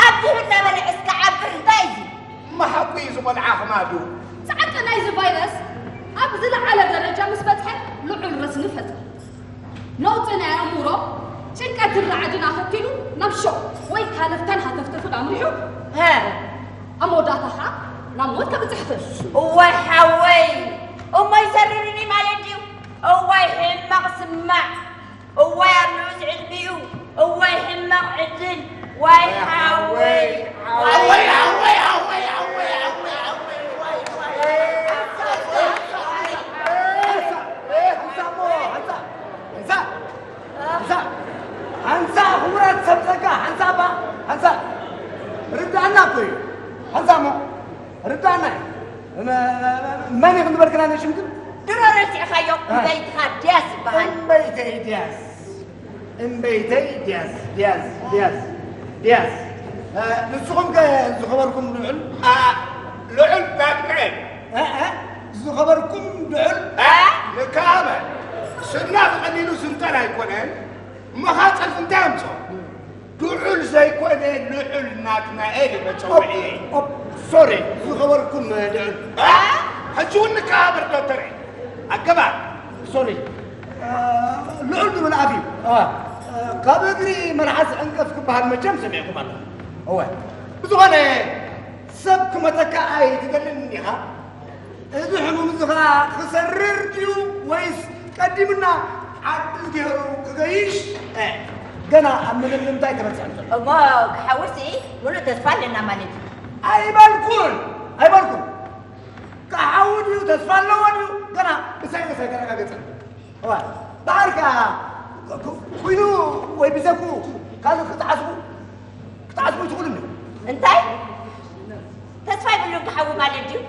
ኣብዚሑ እናበልዐ እስክዓብር እንታይ እዩ? እማ ሓቁ እዩ ዝቆልዓ ክማዱ። ፃዕቂ ናይዚ ቫይረስ ኣብ ዝለዓለ ደረጃ ምስ በፅሐ ልዑል ረስኒ ይፈጥር። ነውፂ ናይ ኣእምሮ ጭንቀትን ራዕድን ኣኸቲሉ ናብ ሾቕ ወይ ካለፍታን ሃተፍተፍን ኣምሪሑ ኣብ መወዳእታ ኸዓ ናብ ሞት ከብፅሕ ይኽእል። እዋይ ሓወይ እሞ ይሰርርኒ ማለት ድዩ? እዋይ ሕማቕ ስማዕ እዋይ ኣብ ንኡስ ዕድሚኡ እዋይ ሕማቕ ዕድል ዋይ ሓወይ ሓወይ ሓወይ ሓወይ ሓወይ ሓወይ ሓወይ ዋይ ዋይ ሓንሳ ክቡራት ሰብ ጸጋ ሓንሳ እባ ሓንሳ ርዳእና እኮ እዩ ሓንሳ እሞ ርዳእና እዩ መን እዩ ክንበልክና ነሽም ግን ድሮ ረሲዕኻዮ እምበይትኻ ድያስ ይበሃል እምበይተይ ድያስ እምበይተይ ድያስ ድያስ ድያስ ድያስ ንስኹም ከ ዝኸበርኩም ልዑል ልዑል ባክመ ዝኸበርኩም ልዑል ንካበ ስና ብቐሊሉ ዝንጠል ኣይኮነን። መኻፀል እንታይ ኣምፅኦ? ልዑል ዘይኮነ ልዑል ናትናኤል መፀውዒ። ሶሪ ዝኸበርኩም ልዑል ሕጂ እውን ንከባበር ዶክተር ኣገባር ሶሪ ልዑል ዝብል ኣፍ እዩ። ካብ እግሪ መልሓስ ዕንቀፍ ክበሃል መቸም ሰሚዕኩም ኣለኹም። እወ ብዝኾነ ሰብ ክመተካ ኣይትደልን ኢኻ። እዚ ሕሙም እዚ ኸዓ ክሰርር ድዩ ወይስ ቀዲምና ዓዲ ገይሩ ክገይሽ ገና ኣብ ምልምንታይ ተበፅሐ ዘሎ። እሞ ክሓውሲ ሙሉእ ተስፋ ኣለና ማለት እዩ። ኣይበልኩን ኣይበልኩን ክሓዊ ድዩ ተስፋ ኣለዎ ድዩ ገና ብሳይንስ ኣይተረጋገፀን። እዋ ደሓር ከዓ ኩ- ኩ- ኩይኑ ወይ ብዘኩ ካልእ ክትዓስቡ ክትዓስቡ ይትኽእሉ እንዲኹም። እንታይ ተስፋ ይብሉን ክሓዊ ማለት ድዩ?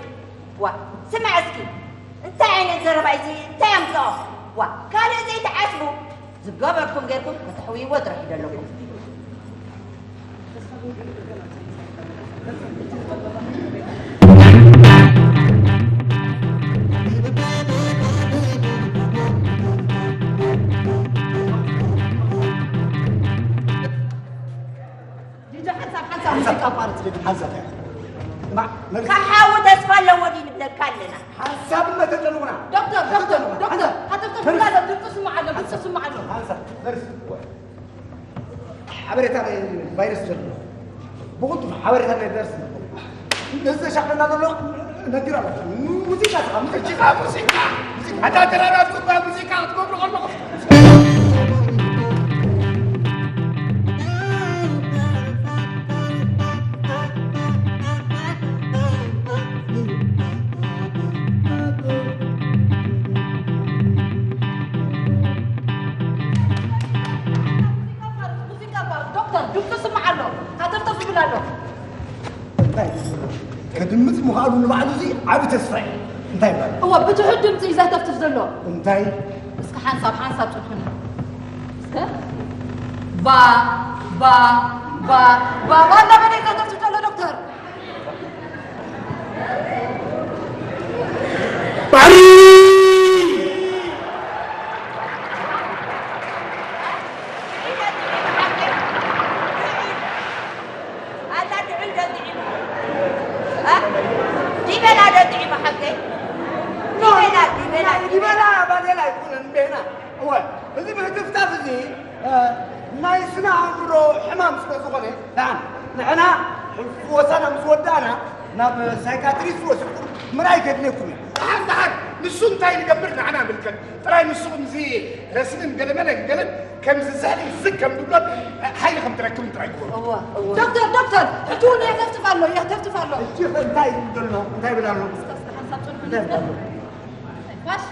ዋ ስማዕ እስኪ እንታይ ዓይነት ዘረባ እዚ እንታይ ኣምፅኦ? ዋ ካልእ ዘይትዓስቡ ዝገበርኩም ጌርኩም ከተሕውይዎ ጥራሕ ይደለኩም። ዲጆ ሓንሳብ ሓንሳብ ሙዚቃ ኣቋርፅ። ሓንሳብ እያ። ስማዕ፣ መልስ- ካብ ሓዊ ተስፋ ኣለዎ ድዩ ንብለካ ኣለና። ሓንሳብ እመ ተጨንቑና። ዶክተር ዶክተር ዶክተር ሃተፍተፍ ብላ ኣሎ ድምፂ ስማዕ ኣሎ ድምፂ ስማዕ ኣሎ። ሓንሳብ መልስ። ሓበሬታ ናይ ቫይረስ ዘሎ ብቕልጡፍ ሓበሬታ ናይ ቫይረስ ነዚ ዘሻቕለና ዘሎ ነጊራ ኣለኹ። ሙዚቃ ትኻ ሙዚቃ ሙዚቃ ኣታ ተራራብ ጽባ ሙዚቃ ክትገብሩ ከለኹ ዶክተር ድምፁ ስማዕ ኣሎ ሃተፍተፍ ይብል ኣሎ። እንታይ ክድምፅ ምኽኣሉ ንባዕሉ እዚ ዓቢ ተስፋ እዩ። እንታይ ይባል? እወ ብትሑት ድምፂ እዩ ዘህተፍትፍ ዘሎ። እንታይ? እስከ ሓንሳብ ሓንሳብ ፅንሑኒ እስከ ባ ባ ባ ባ ባ እናበለ እዩ ዘህተፍትፍ ዘሎ ዶክተር። ባሪ ኣታ ድዑል ዶ ጥዒሙ? እ? ዲበላ ዶ ጥዒሙ ሓፍተይ? ዲበላ፣ ዲበላ፣ ዲበላ ባዴላ ኣይኮነን፣ ቤና። እወ፣ እዚ ምህትፍታፍ እዚ፣ እ፣ ናይ ስነ ኣእምሮ ሕማም ስለ ዝኾነ፣ ደሓን ንሕና ፍወሳና ምስ ወዳእና ናብ ሳይካትሪስት ወሲድኩም ምርኣይ ከድልየኩም እዩ። ደሓን፣ ደሓን፣ ንሱ እንታይ ንገብር ንዓና ምልከት። ጥራይ ንስኹም እዚ ረስንን ገለመለን ገለን ከምዚ ዘርኢ ዝግ ከም ዝብሎን ሓይሊ ከም ትረክብን ጥራይ ግበሩ። እወ፣ እወ። ዶክተር፣ ዶክተር፣ ሕጂ እውን የህተፍትፍ ኣሎ፣ የህተፍትፍ ኣሎ። ሕጂ እንታይ ይብል ዘሎ? እንታይ ይብል ኣሎ? እስከ፣ እስከ ሓንሳብ ጽንሑ እንታይ ይብል ኣሎ? ፋሽ-፣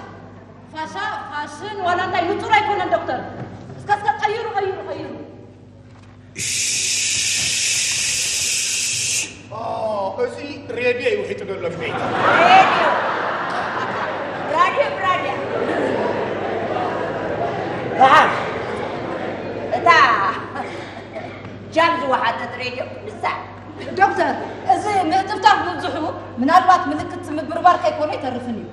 ፋሻ፣ ፋሽን ዋላ እንታይ ንጹር ኣይኮነን ዶክተር። እስከ፣ እስከ ቀይሩ፣ ቀይሩ፣ ቀይሩ። ኦ፣ እዚ ሬድዮ እዩ ውሒጡ ዘሎ ብለይቲ። ሬድዮ። ራድዮ ብራድዮ። ደሓን። እታ ጃም ዝወሓጠት ሬድዮ ንሳ። ዶክተር፣ እዚ ምጥፍጣፍ ምብዝሑ ምናልባት ምልክት ምብርባር ከይኮነ ኣይተርፍን እዩ።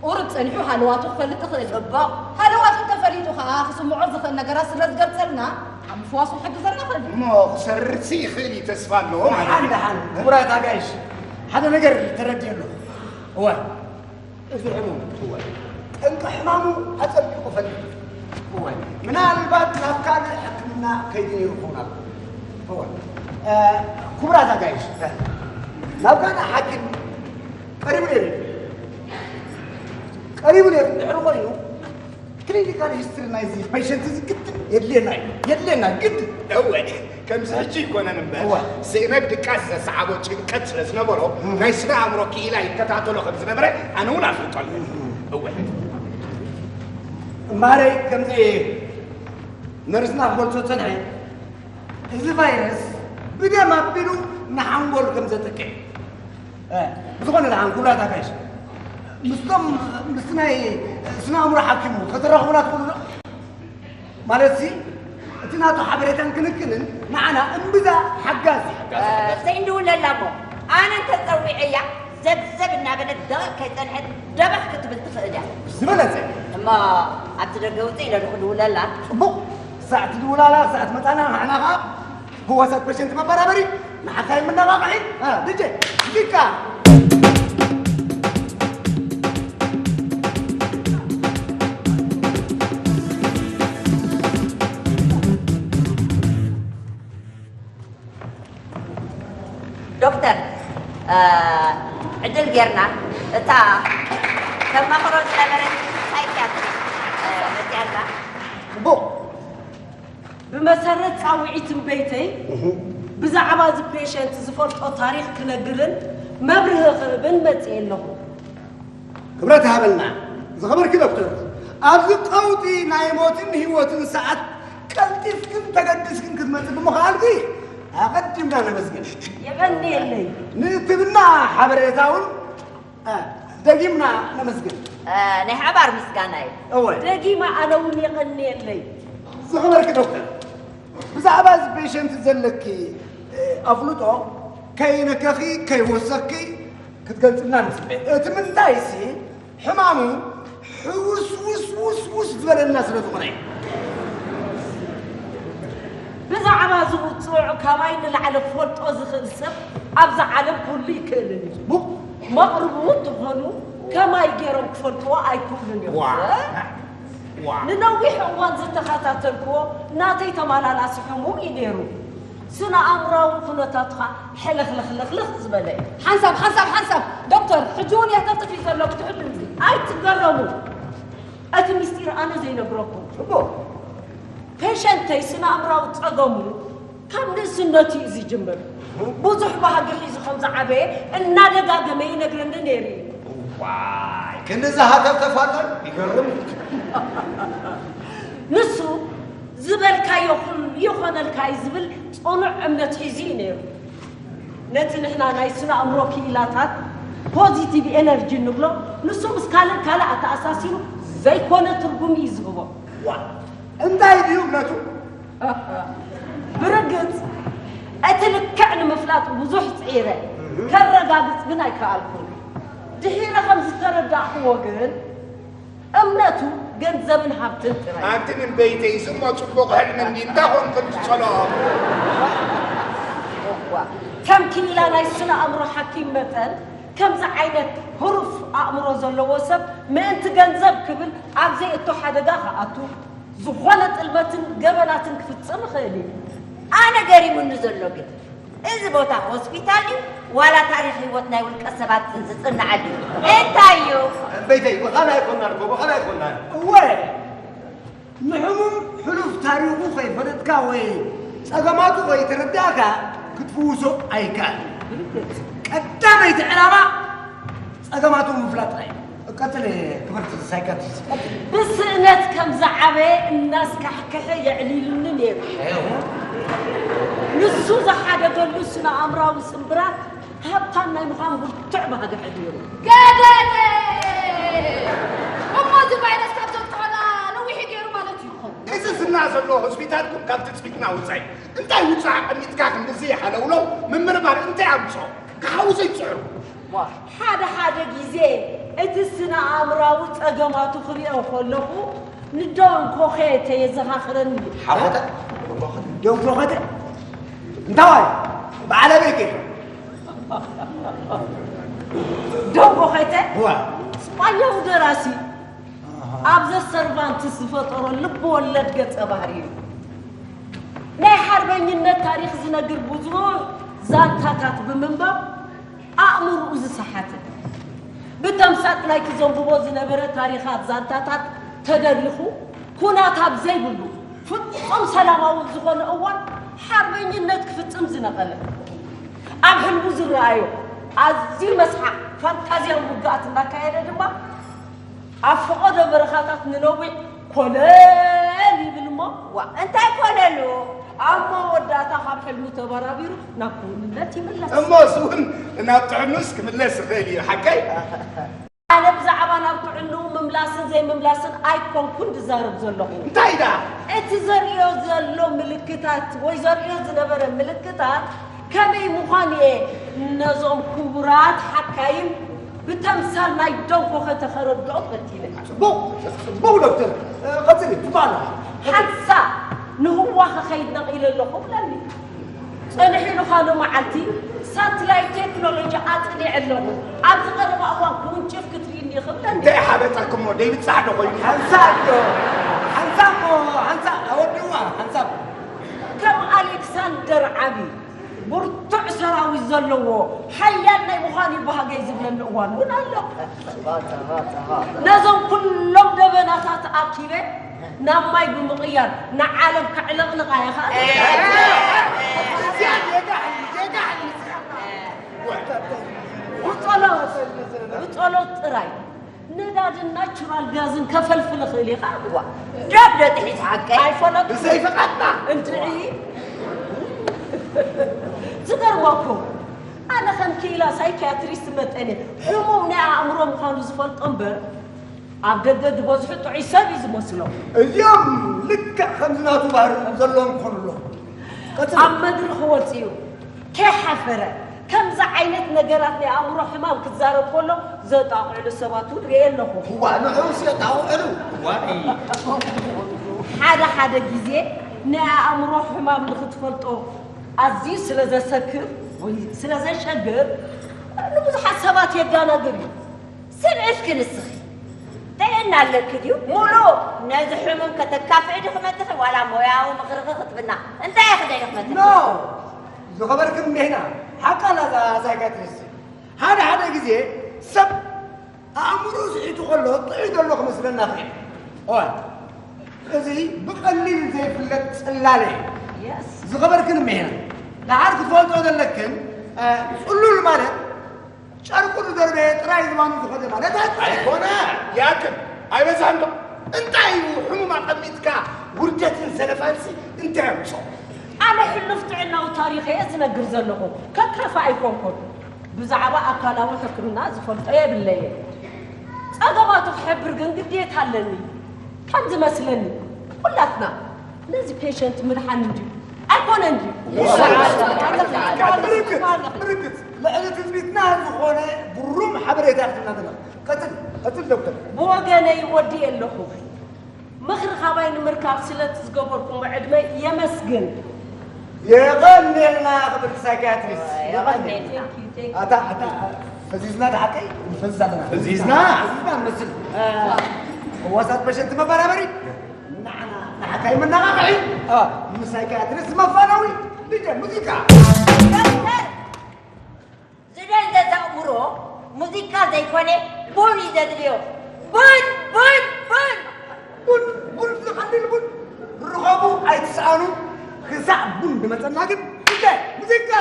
ቁሩብ ጸኒሑ ሃለዋቱ ክፈልጥ ይኽእል እዩ። ጽቡቕ። ሃለዋቱ እንተፈሊጡ ከኣ ክስምዖ ዝኽእል ነገራት ስለ ዝገልጸልና ኣብ ምፍዋሱ ክሕግዘና ይኽእል እዩ። እሞ ክሰርርሲ ይኽእል እዩ ተስፋ ኣለዎ ማለት እዩ። ደሓን፣ ደሓን። ክቡራት ኣጋይሽ፣ ሓደ ነገር ተረዲኤ ኣለኹ። እወ፣ እዚ ሕሙም፣ እወ፣ ጠንቂ ሕማሙ ኣጸቢቑ ፈልጡ። እወ፣ ምናልባት ናብ ካልእ ሕክምና ከይዱ ነይሩ ክኸውን ኣለዎ። እወ፣ እ፣ ክቡራት ኣጋይሽ፣ ናብ ካልእ ሓኪም ቀሪቡ ነይሩ። ቀሪቡ ነይሩ እንድሕሪ ኮይኑ፣ ክሊኒካል ሂስትሪ ናይዚ ፔሸንት እዚ ግድን የድልየና እዩ። የድልየና ግድን። እወ፣ ከምዚ ሕጂ ይኮነን እምበር፣ እወ። ስእነት ድቃስ ዘሰዓቦ ጭንቀት ስለ ዝነበሮ፣ እም። ናይ ስነ ኣእምሮ ክኢላ ይከታተሎ ከም ዝነበረ ኣነ እውን ኣፍልጦ ኣለኒ። እወ። እምበኣረይ ከምዚ ነርስና ክገልጾ ጸንሐ፣ እዚ ቫይረስ ብደም ኣቢሉ ንሓንጎል ከም ዘጥቅዕ እ፣ ብዝኾነ ደሓን ክቡራት ኣጋይሽ፣ ምስቶም፣ ምስ ናይ ስነ ኣእምሮ ሓኪሙ ከተራኽቡና ትኽእሉ ዶ? ማለትሲ፣ እቲ ናቱ ሓበሬታን ክንክንን ንዓና እምብዛ ሓጋዚ። ሓጋዚ፣ ሓጋዚ። ዘይንድውለላ እሞ ኣነ እንተፀዊዐያ ዘብዘብ እናበለት ደቂቕ ከይፀንሐት ደበኽ ክትብል ትኽእል እያ። ዝበለፀ። እሞ ኣብቲ ደገ ውፅእ ኢለ ዶ ክድውለላ? ፅቡቕ። ክሳዕ ትድውላላ ክሳዕ ትመፃና ንሕና ኸዓ ህዋሳት ፔሸንት መበራበሪ ንሓካይም መነቓቕሒ። እ፣ ድጄ ሙዚቃ። ዶክተር፣ ዕድል ጌርና እታ ተማኽሮ ዝነበረት ሳይክያትሪስት መፅያ ኣላ። ጽቡቕ። ብመሰረት ፃውዒት እምበይተይ ብዛዕባ እዚ ፔሸንት ዝፈልጦ ታሪኽ ክነግርን መብርሂ ክህብን መፅየ ኣለኹ። ክብረት ይሃበልና ዝኸበርኪ ዶክተር፣ ኣብዚ ቀውጢ ናይ ሞትን ህይወትን ሰዓት ቀልጢፍክን ተገዲስክን ክትመጽእ ብምኽኣልኪ ኣቐዲምና ነመስግን። የቐንየለይ። ንእትብና ሓበሬታ እውን እ፣ ደጊምና ነመስግን። እ፣ ናይ ሓባር ምስጋና እዩ። እወ። ደጊመ ኣነ እውን የቐንየለይ። ዝኸበርኪ ዶክተር፣ ብዛዕባ እዚ ፔሸንት ዘለኪ እ፣ ኣፍልጦ ከይነከኺ ከይወሰኽኪ ክትገልጽልና ንጽበ። እቲ ምንታይሲ ሕማሙ ሕውስውስውስውስ ዝበለና ስለ ዝኾነ እዩ። ብዛዕባ እዚ ውፅዕ ካባይ ንላዕሊ ክፈልጦ ዝኽእል ሰብ ኣብዛ ዓለም ክህሉ ይክእልን እዩ። መቕርቡ እንተኾኑ ከማይ ገይሮም ክፈልጥዎ ኣይክእሉን እዮም። ዋ ዋ ንነዊሕ እዋን ዝተኸታተልክዎ ናተይ ተመላላሲ ሕሙም እዩ ነይሩ። ስነ ኣእምራዊ ኩነታትኻ ሕልኽልኽልኽልኽ ዝበለ እዩ። ሓንሳብ ሓንሳብ ሓንሳብ ዶክተር፣ ሕጂ እውን የህተፍትፍ እዩ ዘሎ ክትሕሉ እዚ። ኣይትገረሙ፣ እቲ ምስጢር ኣነ ዘይነግረኩም። ጽቡቕ። ፔሸንተይ ስነ ኣእምራዊ ጸገሙ ካብ ንእስነቱ እዩ ዝጅምር። ብዙሕ ባህጊ ሒዙ ከም ዝዓበየ እናደጋገመ ይነግረኒ ነይሩ እዩ። ዋይ ክንድዚ ሃተፍተፍ ኣሎ ይገርም። ንሱ ዝበልካዮ ኩሉ ይኾነልካ እዩ ዝብል ጽኑዕ እምነት ሒዙ እዩ ነይሩ። ነቲ ንሕና ናይ ስነ ኣእምሮ ክኢላታት ፖዚቲቭ ኤነርጂ እንብሎ ንሱ ምስ ካልእ ካልእ ኣተኣሳሲሩ ዘይኮነ ትርጉም እዩ ዝህቦ። ዋ እንታይ ድዩ እምነቱ? ብርግጽ እቲ ልክዕ ንምፍላጥ ብዙሕ ጽዒረ፣ ከረጋግጽ ግን ኣይከኣልኩን። ድሒረ ከም ዝተረዳእክዎ ግን እምነቱ ገንዘብን ሃብትን ጥራይ። ኣንቲ ንበይተይ ዝሞ ጽቡቕ ሕልሚ እንዲ እንታይ ኾንክን ትጸልኦ? እዋ፣ ከም ክኢላ ናይ ስነ ኣእምሮ ሓኪም መጠን ከምዚ ዓይነት ህሩፍ ኣእምሮ ዘለዎ ሰብ ምእንቲ ገንዘብ ክብል ኣብ ዘየእቶ ሓደጋ ክኣቱ፣ ዝኾነ ጥልመትን ገበናትን ክፍጽም ይኽእል እዩ። ኣነ ገሪሙኒ ዘሎ ግን እዚ ቦታ ሆስፒታል ድዩ ዋላ ታሪኽ ህይወት ናይ ውልቀ ሰባት ዝጽንዓሉ እዩ? እንታይ እዩ? በይተይ ብኻልእ ኣይኮናን እኮ ብኻልእ ኣይኮናን። እወ ንሕሙም ሕሉፍ ታሪኹ ከይፈለጥካ ወይ ጸገማቱ ከይተረዳእካ ክትፍውሶ ኣይከኣልን። ቀዳመይቲ ዕላማ ጸገማቱ ምፍላጥ ጥራይ እዩ። ቀጽሊ ክብርቲ ሳይካትሪስት ቀጽሊ። ብስእነት ከም ዝዓበየ እናስካሕክሐ የዕሊሉኒ ነይሩ። ንሱ ዝሓደገሉ ስነ ኣእምራዊ ስምብራት ሃብታም ናይ ምዃን ብርቱዕ ባህጊ ኣሕዲሩ። ገደደ! እሞ እዚ ቫይረስ ካብ ዘጥቅዖና ነዊሑ ገይሩ ማለት እዩ ክኸውን። እዚ ዝና ዘሎ ሆስፒታልኩም ካብ ትጽቢትና ውጻኢ። እንታይ ውጻእ ኣቐሚጥካ ክንድዚ ሓለውለው ምምርማር እንታይ ኣምጽኦ? ክሓዊ ዘይትጽዕሩ። ሓደ ሓደ ግዜ እቲ ስነ ኣእምራዊ ጸገማቱ ክሪኦ ከለኹ ንዶን ኮኼተ የዘኻኽረኒ። ሓወተ ዶን ኮኸተ እንታዋይ በዓል ኣበይ ከይዱ? ዶን ኮኼተ ዋ ስጳኛዊ ደራሲ ኣብ ዘ ሰርቫንትስ ዝፈጠሮ ልብ ወለድ ገጸ ባህሪ እዩ። ናይ ሓርበኝነት ታሪኽ ዝነግር ብዙሕ ዛንታታት ብምንባብ ኣእምርኡ ዝሰሓተ፣ ብተምሳጥ ናይቲ ዘንብቦ ዝነበረ ታሪኻት ዛንታታት ተደሪኹ፣ ኩናት ኣብ ዘይብሉ ፍጹም ሰላማዊ ኣብ ዝኾነ እዋን ሓርበኝነት ክፍጽም ዝነቐለ፣ ኣብ ሕልሙ ዝረኣዮ ኣዝዩ መስሓቕ ፋንታዝያዊ ውግኣት እናካየደ ድማ፣ ኣብ ፈቐዶ በረኻታት ንነዊሕ ኮለል ይብል እሞ፣ ዋእ እንታይ ኮለሉ? ኣብ መወዳእታ ካብ ሕልሙ ተበራቢሩ ናብ ክውንነት ይምለስ። እሞ እሱ እውን ናብ ጥዕኑስ ክምለስ ይኽእል እዩ። ሓቀይ? ኣነ ብዛዕባ ናብ ጥዕንኡ ምምላስን ዘይምምላስን ኣይኮንኩን ዝዛረብ ዘለኹ። እንታይ ደኣ? እቲ ዘርእዮ ዘሎ ምልክታት ወይ ዘርእዮ ዝነበረ ምልክታት ከመይ ምዃን እየ ነዞም ክቡራት ሓካይም ብተምሳል ናይ ደንኮኸ ተኸረድኦም ፈቲነ። ጽቡቕ፣ ጽቡቕ ዶክተር። እ፣ ቀጽሊ፣ ጽቡቕ ኣለኻ። ሓንሳእ ንህዋ ክኸይድ ነቒለ ኣለኹ ብለኒ። ጸኒሑ ኢሉ ካልእ መዓልቲ ሳትላይት ቴክኖሎጂ ኣጽኒዐ ኣለኹ። ኣብዚ ቀረባ እዋን ክውንጭፍ ክትሪእኒ ኢኺ ብለኒ። እንታይ ሓበጠክሞ? ደይብጻሕ ዶ ኮይኑ? ሓንሳእ ዶ? ሓንሳእ እሞ፣ ሓንሳእ ኣወድዋ፣ ሓንሳእ። ከም ኣሌክሳንደር ዓቢ ብርቱዕ ሰራዊት ዘለዎ ሓያል ናይ ምዃን እዩ ባህገይ ዝብለኒ እዋን እውን ኣሎ። ነዞም ኩሎም ደበናታት ኣኪበ ናብ ማይ ብምቕያር ንዓለም ከዕለቕልቓ እየ ኸኣ። ብጸሎት፣ ብጸሎት ጥራይ። ነዳድን ናቹራል ጋዝን ከፈልፍል እኽእል እየ ኸኣ። ዋ፣ ዶብ ዶ ጥሒስ ሓቀይ? ኣይፈለጥኩ። ብዘይ ፍቓድና። እንድዒ። ዝገርመኩም፣ ኣነ ከም ክኢላ ሳይኪያትሪስት መጠን እየ ሕሙም ናይ ኣእምሮ ምዃኑ ዝፈልጦ እምበር፣ ኣብ ደገ ዝበዝሑ ጥዑይ ሰብ እዩ ዝመስሎ። እዚኦም ልክዕ ከምዚ ናቱ ባህሪ ዘለዎም ክኾኑ ኣለዎም። ቀጽሊ። ኣብ መድረኽ ወጺኡ ከይሓፈረ ከምዚ ዓይነት ነገራት ናይ ኣእምሮ ሕማም ክዛረብ ከሎ ዘጣቕዕሉ ሰባት እውን ርእየ ኣለኹ። እዋ፣ ንዑስ የጣቕዕሉ። ሓደ ሓደ ግዜ ናይ ኣእምሮ ሕማም ንኽትፈልጦ ኣዝዩ ስለ ዘሰክፍ ወይ ስለ ዘሸግር ንብዙሓት ሰባት የደናግር እዩ። ስምዒ እስኪ ንስኺ ጥዕና ኣለኪ ድዩ? ሙሉ ነዚ ሕሙም ከተካፍዒ ዲኺ መጺኺ ዋላ ሞያዊ ምኽርኺ ክትብና? እንታይ ኢኺ ደሊኺ መጺኺ? ኖ! ዝኸበርክን እኒህና ሓቃ ኣላ እዛ ሳይካትሪስት። ሓደ ሓደ ግዜ ሰብ ኣእምሮ ስሒቱ ከሎ ጥዑይ ዘሎ ክመስለና ይኽእል። እዋ፣ እዚ ብቐሊል ዘይፍለጥ ጽላለ እዩ። ዝኸበርክን እኒህና ደሓር ክትፈልጦ ዘለክን፣ እ፣ ጽሉል ማለት ጨርቁ ዝደርበየ ጥራይ ዝባኑ ዝኸደ ማለት ኣይኮነን። ኣይኮነ ያክል ኣይበዛን ዶ እንታይ እዩ ሕሙም ኣቐሚጥካ ውርደትን ዘለፋንሲ እንታይ ኣምጾ ኣነ ሕሉፍ ጥዕናዊ ታሪኸ እየ ዝነግር ዘለኹ ከካፋ ኣይኮንኩን ብዛዕባ ኣካላዊ ሕክምና ዝፈልጦ የብለየ ጸገማቱ ክሕብር ግን ግዴታ ኣለኒ ከም ዝመስለኒ ኩላትና ነዚ ፔሸንት ምድሓን እንድዩ ኣይኮነ እንድዩ ምርግጽ ምርግጽ ልዕሊ ትጽቢትና ዝኾነ ግሩም ሓበሬታ ክትህብና ዘለኻ። ቀጽል፣ ቀጽል ዶክተር። ብወገነይ ወዲኤ ኣለኹ። ምኽሪ ካባይ ንምርካብ ስለቲ ዝገበርኩሞ ዕድመ የመስግን። የቐንየልና ክብርቲ ሳይኪያትሪስት። የቐንየልና። ኣታ፣ ኣታ፣ ፈዚዝና ደሓቀይ ንፈዝዝ ኣለና። ፈዚዝና? ፈዚዝና ንመስል። ህዋሳት ፔሸንት መበራበሪ፣ ንዓና ንሓካይ መነቓቕሒ፣ ንሳይኪያትሪስት መፋነዊ፣ ዲጀ ሙዚቃ። ዝደንዘዘ ኣእምሮ ሙዚቃ ዘይኮነ ቡን እዩ ዘድልዮ። ቡን! ቡን! ቡን! ቡን! ቡን! ዝቐልል ቡን! ርኸቡ ኣይትስኣኑ። ክሳዕ ቡን ዝመጸና ግን ግደ ሙዚቃ!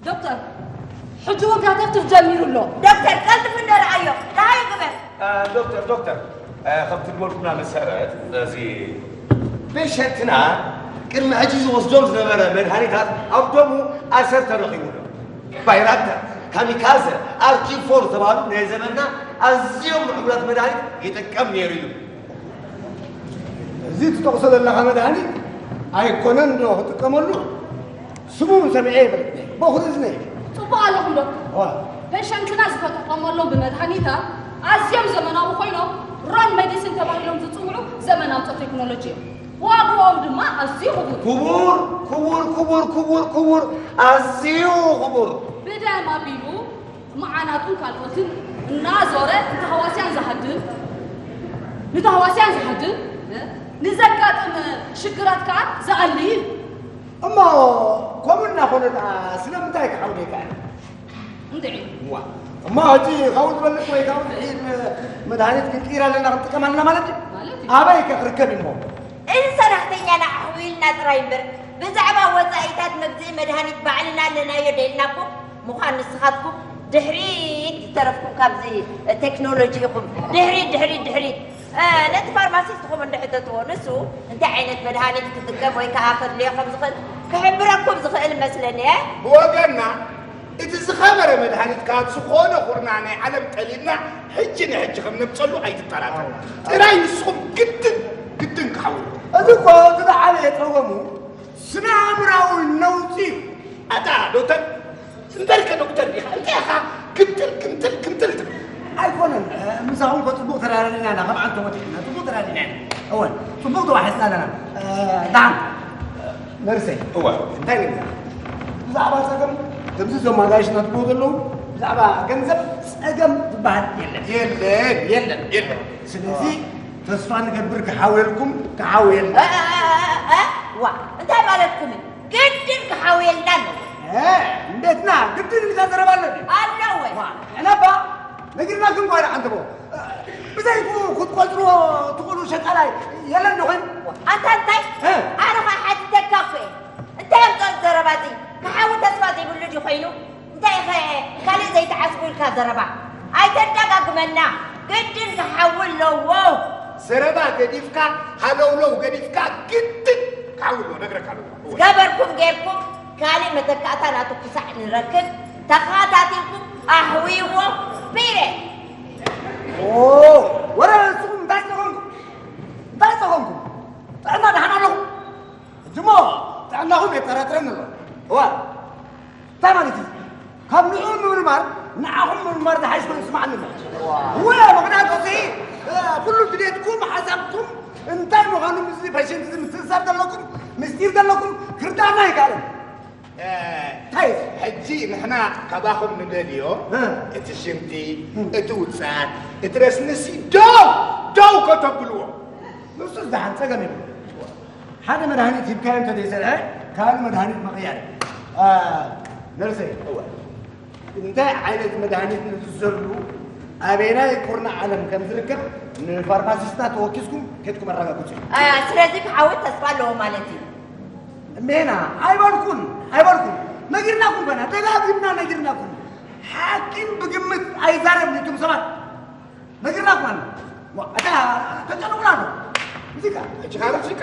ዶክተር፣ ሕጂ እውን ዳተፍትፍ ጀሚሩ ኣሎ። ዶክተር፣ ቀልጥፍ እንዶ ረኣዮ። ደሃዩ ግበር። ዶክተር፣ ዶክተር፣ ከምቲ ዝበልኩምና መሰረት እዚ ፔሸንትና ቅድሚ ሕጂ ዝወስዶም ዝነበረ መድሃኒታት ኣብ ደሙ ኣልሰር ተረኺቡ ኣሎ። ቫይራክተር፣ ካሚካዘ፣ ኣርኪፎር ዝተባህሉ ናይ ዘመንና ኣዝዮም ምዕቡላት መድሃኒት ይጥቀም ነይሩ እዩ። እዚ ትጠቕሶ ዘለኻ መድሃኒት ኣይኮነን ዶ ክጥቀመሉ? ስሙ እውን ሰሚዐ የብለይ። በኹሪ እዝነይ። ጽቡቕ ኣለኹም ዶ? ዋ። ፔሸንትና ዝተጠቐመሎም ብመድሃኒታት ኣዝዮም ዘመናዊ ኮይኖም ሮን ሜዲሲን ተባሂሎም ዝጽውዑ ዘመን ኣውጾ ቴክኖሎጂ እዮም። ዋግኦም ድማ ኣዝዩ ክቡር። ክቡር ክቡር ክቡር ክቡር ክቡር ኣዝዩ ክቡር። ብደም ኣቢሉ መዓናጡን ካልኦትን እናዞረ ንተሃዋስያን ዝሃድን ንተሃዋስያን ዝሃድን ንዘጋጥም ሽግራት ከዓ ዝኣሊ እዩ። እሞ ከምኡ እናኾነ ደኣ ስለምንታይ ክዓውደ ይከኣል? እንድዒ። እዋ እሞ ሕጂ ካብኡ ዝበልጽ ወይ ካብኡ ዝሕይል መድሃኒት ክንቅይር ኣለና ክንጥቀም ኣለና ማለት ድዩ? ማለት እዩ። ኣበይ ከ ክርከብ እዩ እሞ? እዚ ሰራሕተኛና ኣሕዊልና ጥራይ እምበር ብዛዕባ ወጻኢታት መግዝኢ መድሃኒት ባዕልና ኣለናዮ ደልናኩም ምዃን ንስኻትኩም ድሕሪት ዝተረፍኩም ካብዚ ቴክኖሎጂ ኢኹም። ድሕሪት፣ ድሕሪት፣ ድሕሪት። እ፣ ነቲ ፋርማሲስትኹም እንድሕተትዎ፣ ንሱ እንታይ ዓይነት መድሃኒት ክጥቀም ወይ ከዓ ከድልዮ ከም ዝኽእል ክሕብረኩም ዝኽእል መስለኒ፣ እ? ብወገንና፣ እቲ ዝኸበረ መድሃኒት ካብ ዝኾነ ኹርና ናይ ዓለም ጠሊብና ሕጂ ንሕጂ ከም ነምጸሉ ኣይትጠራጠሩ። ጥራይ ንስኹም ግድን፣ ግድን ክሓውሩ። እዚ እኮ እቲ ዝዓበየ ጸገሙ ስነ ኣእምራዊ ነውጺ እዩ። ኣታ ዶክተር፣ እምበርከ ዶክተር ዲኻ? እንታይ ኢኻ ግምጥል፣ ግምጥል፣ ግምጥል ትብል? ኣይኮነን፣ እ፣ ምሳኹም እኮ ጽቡቕ ተራዳዲና ኢና፣ ካብ ዓንቶ ወዲቕና ጽቡቕ ተራዲና ኢና። እወን፣ ጽቡቕ ተዋሒስና ኣለና። እ፣ ደሓን፣ እ፣ ነርሰይ። እወ። እንታይ ነግርካ? ብዛዕባ ጸገም፣ ከምዚ እዞም ኣጋይሽና ትብሉ ዘለዉ፣ ብዛዕባ ገንዘብ ጸገም ዝበሃል የለን። የለን፣ የለን፣ የለን። ስለዚ ተስፋ ንገብር ክሓውየልኩም፣ ክሓውየልና። እ፣ እ፣ እ፣ እ፣ እ፣ ዋ፣ እንታይ ማለትኩም እዩ? ግድን ክሓውየልና ኣለዎ። እ፣ እንዴትና? ግድን ኢልካ ዘረባ ኣሎ ድዩ? ኣለዎ። ዋ፣ ንሕና እባ ነጊርናኩም እኮ ኢና፣ ዓንተቦ። እ፣ ብዘይኩ ክትቆጽርዎ ትኽእሉ ሸቃላይ የለን ዶ ኾይኑ? ኣንታ እንታይ? እ። ኣነ ኸኣ ሓቲተካ እኮ እየ። እንታይ እዮም ጾት ዘረባ እዚ? ክሓዊ ተስፋ ዘይብሉ ድዩ ኾይኑ? እንታይ ኢኸ ካልእ ዘይትዓስቡ ኢልካ ዘረባ? ኣይተዳጋግመና። ግድን ክሓዊ ኣለዎ። ዘረባ ገዲፍካ፣ ሃለውለው ገዲፍካ፣ ግድን ክሓዊ ኣለዎ፣ ነግረካ ኣለኹ። ዝገበርኩም ጌርኩም፣ ካልእ መተካእታ ናቱ ክሳዕ ንረክብ፣ ተኸታቲልኩም ኣሕውይዎ። ፒሬ። ኦ፣ ወረ ንስኹም እንታይ ጸገምኩም? እንታይ ጸገምኩም? ጥዕና ደሓን ኣለኹም? ሕጂ እሞ ጥዕናኹም የጠራጥረኒ ኣሎ። እዋ፣ እንታይ ማለት እዩ? ካብ ንዕኡ ምምርማር ንዓኹም ምምርማር ዝሓይሽ ኮይኑ ይስምዓኒ ኣሎ። እወ፣ ምኽንያቱ እዚ፣ እ፣ ኩሉ ድሌትኩም፣ ሓሳብኩም እንታይ ምዃኑ ምስዚ ፔሸንት እዚ ምትእስሳር ዘለኩም፣ ምስጢር ዘለኩም ክርዳእና ኣይከኣለን። እ፣ እንታይ እዩ? ሕጂ ንሕና ካባኹም ንደልዮ፣ እ። እቲ ሽንቲ፣ እ። እቲ ውጽኣት፣ እቲ ረስንሲ ደው፣ ደው ከተብልዎ። ንሱስ ደሓን ጸገም የብሉን። ሓደ መድሃኒት ሂብካዮ እንተ ዘይሰርሐ፣ ካልእ መድሃኒት ምቕያር እዩ። እ፣ ነርሰይ፣ እወ። እንታይ ዓይነት መድሃኒት ንዝዘሉ ኣበየናይ ኩርናዕ ዓለም ከም ዝርከብ ንፋርማሲስትና ተወኪስኩም ኬድኩም ኣረጋግጹ። እ፣ ስለዚ ክሓውት ተስፋ ኣለዎ ማለት እዩ። እሜና፣ ኣይበልኩን፣ ኣይበልኩን። ነጊርናኩም ኮና፣ ደጋጊምና ነጊርናኩም። ሓኪም ብግምት ኣይዛረብን እቱም ሰባት። ነጊርናኩም ኣና። ዋ፣ ኣታ ተጨንቑና ኣሎ። ሙዚቃ፣ ሕጂ ካለ ሙዚቃ።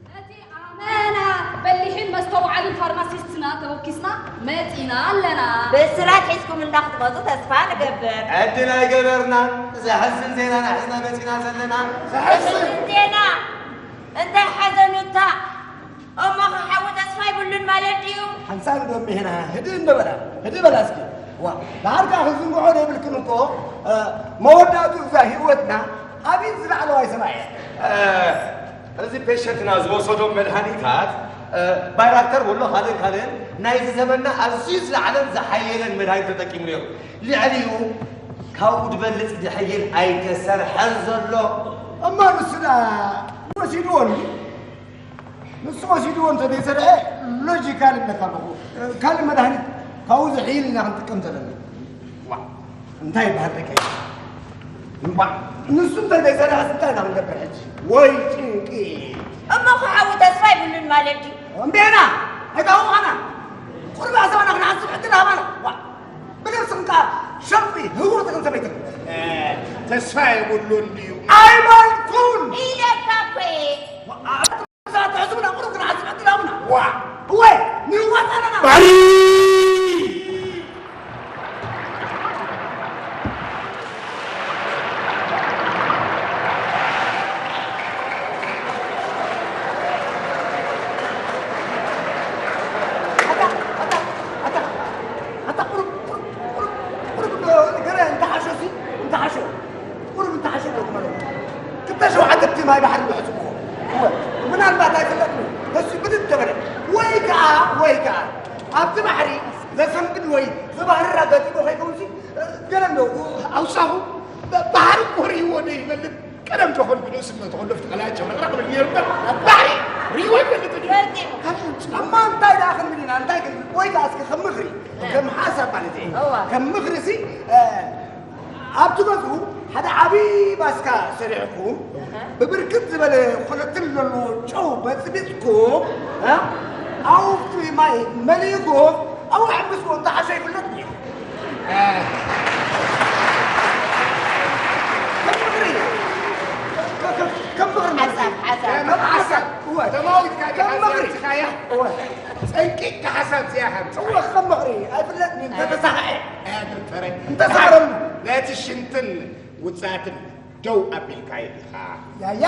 ነቲ ኣመና በሊሕን መስተውዓልን ፋርማሲስትና ተወኪስና መጺና ኣለና። ብስራት ሒዝኩም እንዳክትመጹ ተስፋ ንገብር። ዕድል ኣይገበርናን። ዘሕዝን ዜና ኢና ሒዝና መጺና ዘለና። ዘሕዝን ዜና። እንታይ ሓዘኑታ? እሞ ኸ ሓዊ ተስፋ ይብሉን ማለት ድዩ? ሓንሳብ ዶ እሜና፣ ህድእ እንዶ በላ፣ ህድእ በላ እስኪ። ዋ፣ ዳርጋ ክዝንግዖ ዘይብልክን እኮ፣ እ፣ መወዳእቱ እዛ ህይወትና ኣብይ ዝለዓለዋይ ሰማይ እያ። እ፣ እዚ ፔሸንትና ዝወሰዶም መድሃኒታት፣ እ፣ ባይራክተር ወሎ ካልእን ካልእን ናይዚ ዘመንና ኣዝዩ ዝለዓለን ዝሓየለን መድሃኒት ተጠቂሙ ነይሩ። ልዕሊኡ ካብኡ ዝበልጽ ዝሕይል ኣይተሰርሐን ዘሎ። እሞ ንሱ ደኣ ወሲድዎ እንድዩ? ንሱ ወሲድዎ እንተ ዘይሰርሐ ሎጂካል እብለካ ኣለኹ። ካልእ መድሃኒት ካብኡ ዝሕይል ኢና ክንጥቀም ዘለና። ዋ፣ እንታይ ይበሃል ደቀይ? እምባዕ፣ ንሱ እንተ ዘይሰርሐስ እንታይ ኢና ክንገብር ሕጂ? ወይ ጭንቂ! እሞ ኸ ሓዊ ተስፋ ይብሉን ማለት ድዩ? እምቤና! ኣይታወቓና! ቁሩብ ኣሰባና ክንሓስብ ዕድል ሃባና። ዋ! ብነብስኽን ከኣ ሸርፊ ህውኽትኽን ሰበይትኽን። እ፣ ተስፋ የብሉን ድዩ? ኣይበልኩን! ኢለካ እኮ እየ። ዋ፣ ኣታ ትሕዝብና ቁሩብ ክንሓስብ ዕድል ሃቡና። ዋ! እወ፣ ንዋጣ ኣለና። ባሪ! ኣታ፣ ኣታ፣ ኣታ፣ ኣታ፣ ቁሩብ፣ ቁሩብ፣ ቁሩብ፣ ቁሩብ እንዶ ገለ እንተሓሾ ሲ፣ እንተሓሾ፣ ቁሩብ እንተሓሾ እኮ ትመለስ። ክልተ ሸውዓተ እቲ ማይ ባሕሪ ምሕጽብዎ። እወ፣ ምናልባት ኣይፍለጥን እዩ። እሱ ብድድ ተበለ። ወይ ከኣ፣ ወይ ከኣ፣ ኣብቲ ባሕሪ ዘሰንብድ ወይ ዘባህርር ኣጋጢሞ ከይከውንሲ፣ ገለ እንዶ ኣውሳኹ ባሕሪ እኮ ርእይዎ ዶ ይፈልጥ? ቀደም ተኾን ብንእስነቱ ከሎ ፍትቀላቸው ረቕረቕ ብል ነይሩ እምበር፣ ባሕሪ ርእይዎ ይፈልጥ? ፈጺሙ። ጫማ እንታይ ደኣ ክንብል ኢና? እንታይ ክንብል? ወይ ከኣ እስኪ ከም ምኽሪ፣ ከም ሓሳብ ማለት እዩ። እዋ። ከም ምኽሪ ሲ፣ እ፣ ኣብቲ ገዝኡ ሓደ ዓቢ ባስካ ሰሪሕኩም፣ እህ። ብብርክት ዝበለ ኮለትል ዘለዎ ጨው በጽቢጽኩም፣ እ፣ ኣብቲ ማይ መሊእኩም፣ ኣብኡ ኣሕምስዎ፣ እንተሓሸ ይፍለጥ እዩ። እ። ከም ምኽሪ፣ ከም፣ ከም፣ ከም ምኽሪ ማለት እዩ። ሓሳብ፣ ሓሳብ። ከም ሓሳብ። እወ። ተማዊትካ ከም ዲኻ ምኽሪ። ዘምጽኻያ? እወ። ጸንቂቕካ ሓሳብ እዚኣ ሃምጽኻ። እወ፣ ከም ምኽሪ። ኣይፍለጥን እዩ። እንተተሳኽዐ። እ፣ ዶክተረይ። እንተሳኽረሉ። ነቲ ሽንትን ውጽኣትን ደው ኣቢልካዮ ኢኻ። ያ፣ ያ፣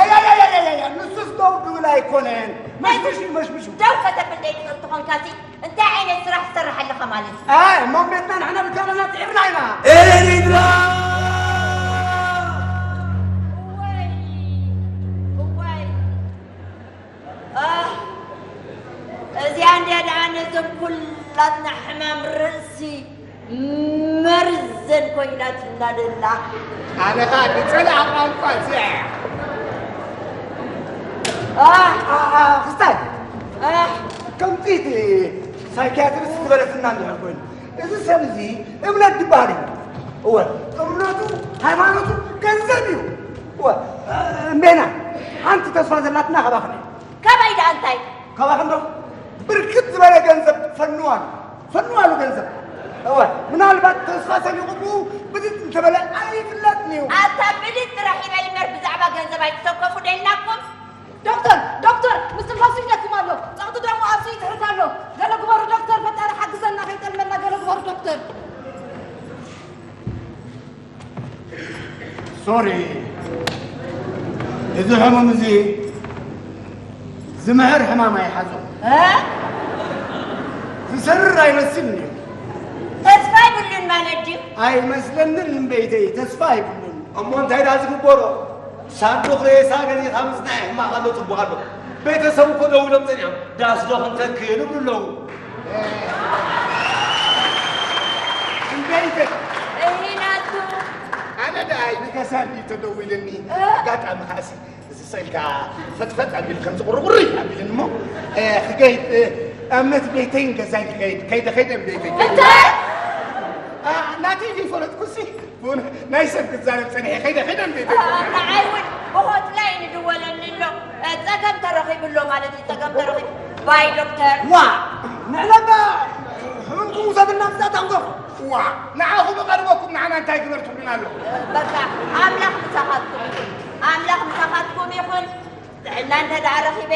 ያ፣ ንሱስ ደው ድብል ኣይኮነን። መሽምሹ፣ መሽምሹ። ደው ከተብል ዘይትኽእል ተኾንካሲ፣ እንታይ ዓይነት ስራሕ ትሰርሕ ኣለኻ ማለት እዩ? ኣይ፣ እሞ ቤትና ንሕና ብቻና ጽዒርና ኢና። ኤሪትራ! እዋይ፣ እዋይ። ኣህ፣ እዚኣ እንድያ ደኣ ነዞም ኩላትና ሕማም ርእሲ መርዘን ኮይናትና ደላ። ኣነ ኸኣ ዝጸልኣ ቋንቋ እዚኣ እያ። ኣህ፣ ኣ-፣ ኣ-፣ ክስታይ፣ ኣህ። ከምቲ እቲ ሳይኪያትሪስት ዝበለትና እንድሕር ኮይኑ፣ እዚ ሰብ እዚ እምነት ዝበሃል እዩ። እወ፣ እምነቱ፣ ሃይማኖቱ ገንዘብ እዩ። እወ፣ እምቤና፣ ሓንቲ ተስፋ ዘላትና ካባኽን እያ። ካባይ ደኣ እንታይ? ካባኽን ዶ? ብርክት ዝበለ ገንዘብ ፈንዋሉ። ፈንዋሉ ገንዘብ። እወ፣ ምናልባት ተስፋ ሰኒቑ ብኡ ብድድ እንተበለ ኣይፍለጥን እዩ። ኣታ ብድድ ጥራሕ ይበል እምበር ብዛዕባ ገንዘብ ኣይትሰከፉ ደልናኩም። ዶክተር፣ ዶክተር፣ ምስትንፋሱ ይደክም ኣሎ። ጸቕጢ ደሙ ኣዝዩ ይትሕት ኣሎ። ገለ ግበሩ ዶክተር፣ ፈጣሪ ሓግዘና ከይጠልመና ገለ ግበሩ ዶክተር። ሶሪ፣ እዚ ሕሙም እዚ ዝምሕር ሕማም ኣይሓዞ። እ? ዝሰርር ኣይመስልን እዩ። ተስፋ ይብሉን ማለት ድዩ? ኣይመስለንን እምበይተይ፣ ተስፋ ኣይብሉን። እሞ እንታይ ደኣ ዝግበሮ? ሳንዱቕ ሬሳ ገዚእኻ ምጽናሕ ሕማቕ ኣሎ፣ ጽቡቕ ኣሎ። ቤተሰቡ እኮ ደው ኢሎም ጸኒሖም፣ ዳስ ዶ ክንተክል ይብሉ ኣለዉ። እምበይተይ። እሂናቱ። ኣነ ደኣይ ንገዛ እንዲ ተደዊልኒ፣ እ? ኣጋጣሚ ከኣሲ፣ እዚ ስእልካ ፈጥፈጥ ኣቢሉ ከምዚ ቁርቁር ኣቢሉኒ እሞ፣ እ፣ ክገይድ፣ እ፣ ኣብ መት ቤተይን ገዛይ ክገይድ፣ ከይደ፣ ከይደ እምበይተይ፣ ከይደ። እንታይ? ኣ፣ ናተይ ዘይፈለጥኩሲ፣ ቡን ናይ ሰብ ክዛረብ ጸኒሐ፣ ከይደ፣ ከይደ እምበይተይ። ኣ፣ ንዓይ እውን ብሆትላይን ይድወለኒ ኣሎ። እ፣ ጸገም ተረኺቡ ኣሎ ማለት እዩ፣ ጸገም ተረኺቡ። ባይ ዶክተር። ዋ፣ ንዕለባ ሕሙምኩም ውሰድና ብዛታ ንገርኩም። ዋ፣ ንዓኹም እቐርበኩም፣ ንዓና እንታይ ግበር ትብሉና ኣለኹም? በቃ፣ ኣምላኽ ምሳኻትኩም ይኹን። ኣምላኽ ምሳኻትኩም ይኹን። ጥዕና እንተ ደኣ ረኺበ፣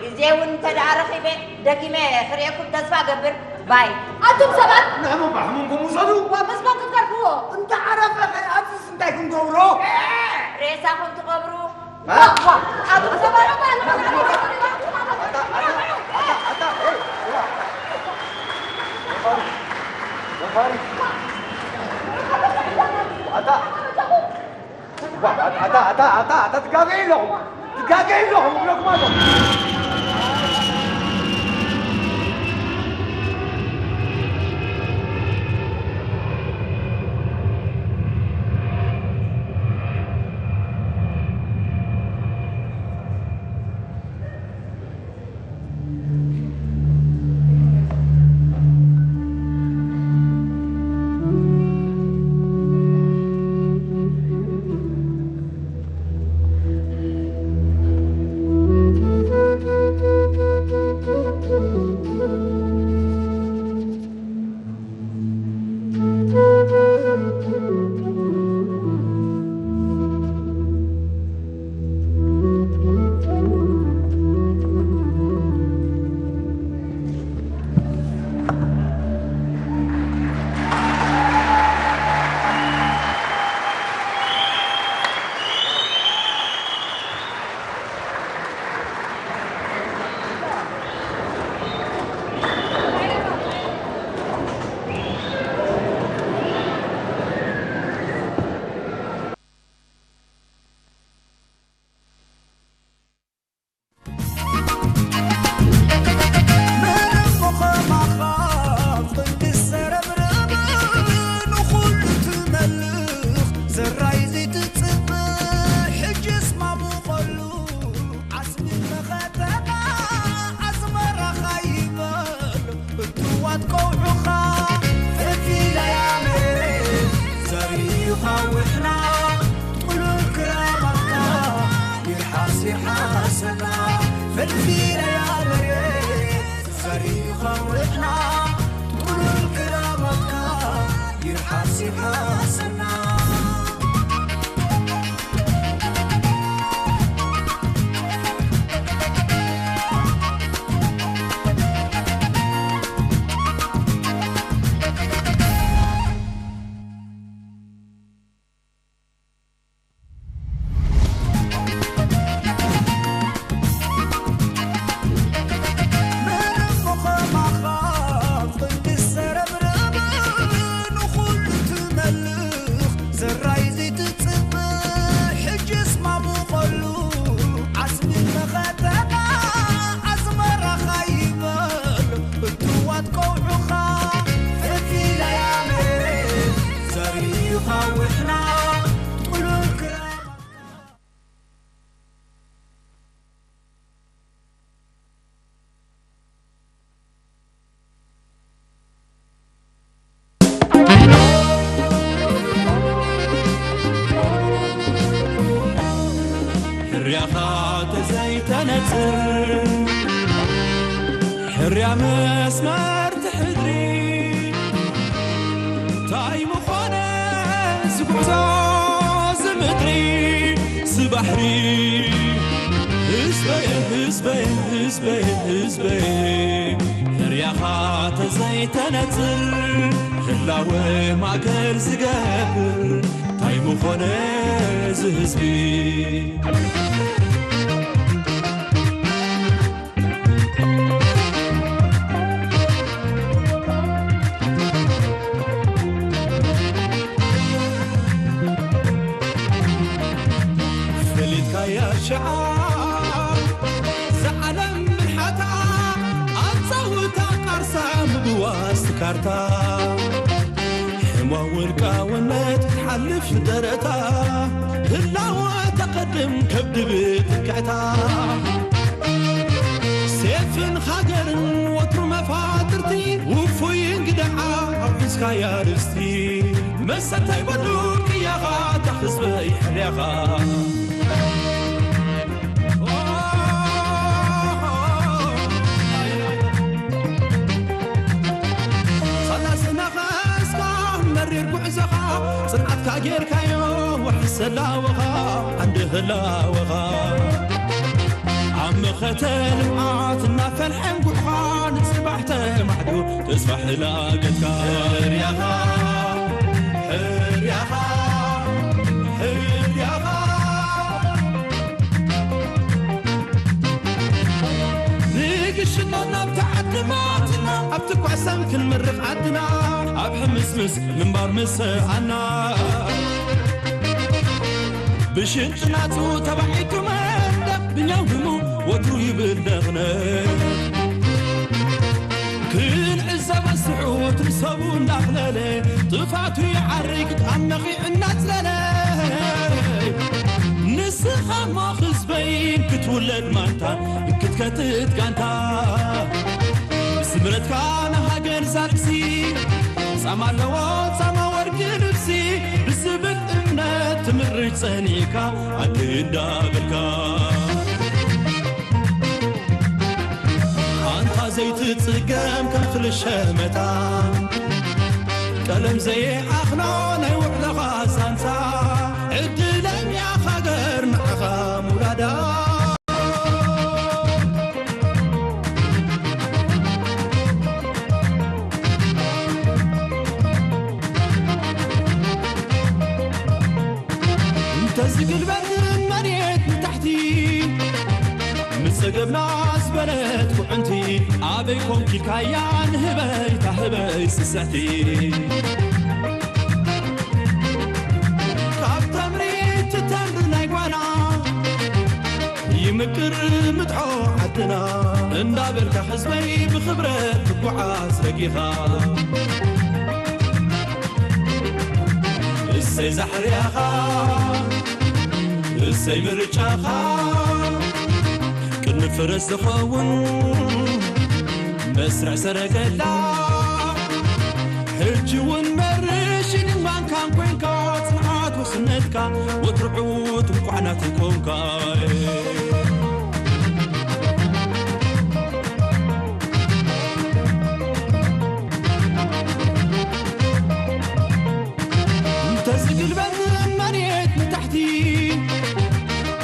ግዜ እውን እንተ ደኣ ረኺበ፣ ደጊመ ክርእየኩም ተስፋ እገብር። ባይ። ኣቱም ሰባት! ንሕሙም ሕሙምኩም ውሰዱ። ዋ፣ ምስ መን ክንተርክዎ? እንተ ዓረፈ ኸ ኣብዚስ እንታይ ክንገብሮ? ሬሳኹም ትቐብሩ። ዋ፣ ዋ፣ ኣቱም ሰባት! ኣታ፣ ኣታ፣ ኣታ፣ ኣታ፣ ኣታ፣ ኣታ፣ ትጋገዩ ኣለኹም፣ ትጋገዩ ኣለኹም እብለኩም ኣለኹ። ሓሰና፣ ፈልፊለያ መሬት ዘሪኻ ውዕና፣ ጥሉል ክራማትካ ይርሓስ ይርሓሰና። ሕርያኻ ተዘይተነጽር፣ ሕርያ መስመር ትሕድሪ፣ እንታይ ምኾነ ዝጉዕዞ ዝምድሪ ዝባሕሪ? ህዝበይ፣ ህዝበይ፣ ህዝበይ፣ ህዝበይ፣ ሕርያኻ ተዘይተነጽር፣ ህላወ ማእከል ዝገብር እንታይ ምኾነ እዚ ህዝቢ? ፈሊጥካያ ሽዓ፣ እዛ ዓለም ብልሓታ፣ ኣጻውታ ቃርሳ ምብዋስ ካርታ። ሕማም ውልቃውነት ክትሓልፍ ደረታ፣ ህላወ ተቐድም ከብዲ ብትክዕታ። ሴፍን ሃገርን ወትሩ መፋጥርቲ፣ ውፉይ እንግዳዓ ኣብ ሒዝካያ ርስቲ። መሰታይ በሉ ቅያኻ፣ እታ ህዝበይ ሕርያኻ። ሳላ ዝነኸስካ መሪር ጉዕዞኻ፣ ጽንዓትካ ጌርካዮ ውሕስ ህላወኻ፣ ዓንዲ ህላወኻ። ኣብ መኸተ ልምዓት እናፈልሐ እንጉዕኻ፣ ንጽባሕ ተማዕዶ ተስፋ ሕላገትካ። ሕርያኻ፣ ሕርያኻ፣ ሕርያኻ። ንግሽና ናብታ ዓድማትና፣ ኣብቲ ኳሰም ክንምርቕ ዓድና፣ ኣብ ሕምስምስ ምንባር ምስ ሰኣና። ብሽንጥላቱ ተባዒቱ መንደቕ፣ ብኛው ድሙ ወትሩ ይብል ነቕነቕ። ክንዕዘቦ ስሑት ንሰቡ እናቕለለ፣ ጥፋቱ ይዓሪ ክጣመኺ እናጽለለ። ንስኻ እሞ ህዝበይ ክትውለድ ማንታ፣ ክትከትት ጋንታ። ስምረትካ ንሃገር ዛልክሲ፣ ጻማ ኣለዎ ጻማ ወርቂ ልብሲ። ብዝብል እምነት ትምርጭ ጸኒዕካ፣ ዓዲ እንዳበልካ። ኣንታ ዘይትጽገም ከም ፍልሸመታ፣ ቀለም ዘየኣኽሎ ናይ ውዕሎኻ ሳንታ። ዕድለኛ ሃገር ንዓኻ ምውላዳ። እንተዝግልበጥ መሬት ንታሕቲ፣ ምስ ጸገብና ዝበለት ኩዕንቲ፣ ኣበይ ኮንኪ ኢልካያ ንህበይ ታህበይ ስስዕቲ። ካብ ተምሪ ትተምሪ ናይ ጓና፣ ይምቅር ምጥዖ ዓድና፣ እንዳበልካ ህዝበይ ብኽብረት ትጓዓዝ ረጊኻ። እሰይ ዛሕርያኻ፣ እሰይ ምርጫኻ፣ ቅድሚ ፈረስ ዝኸውን መስርዕ ሰረገላ። ሕጂ እውን መርሽ ድንኳንካን ኮንካ፣ ጽንዓት ውሕስነትካ ወትሩ ዕዉት እንቋዕ ናተይ ኮንካ።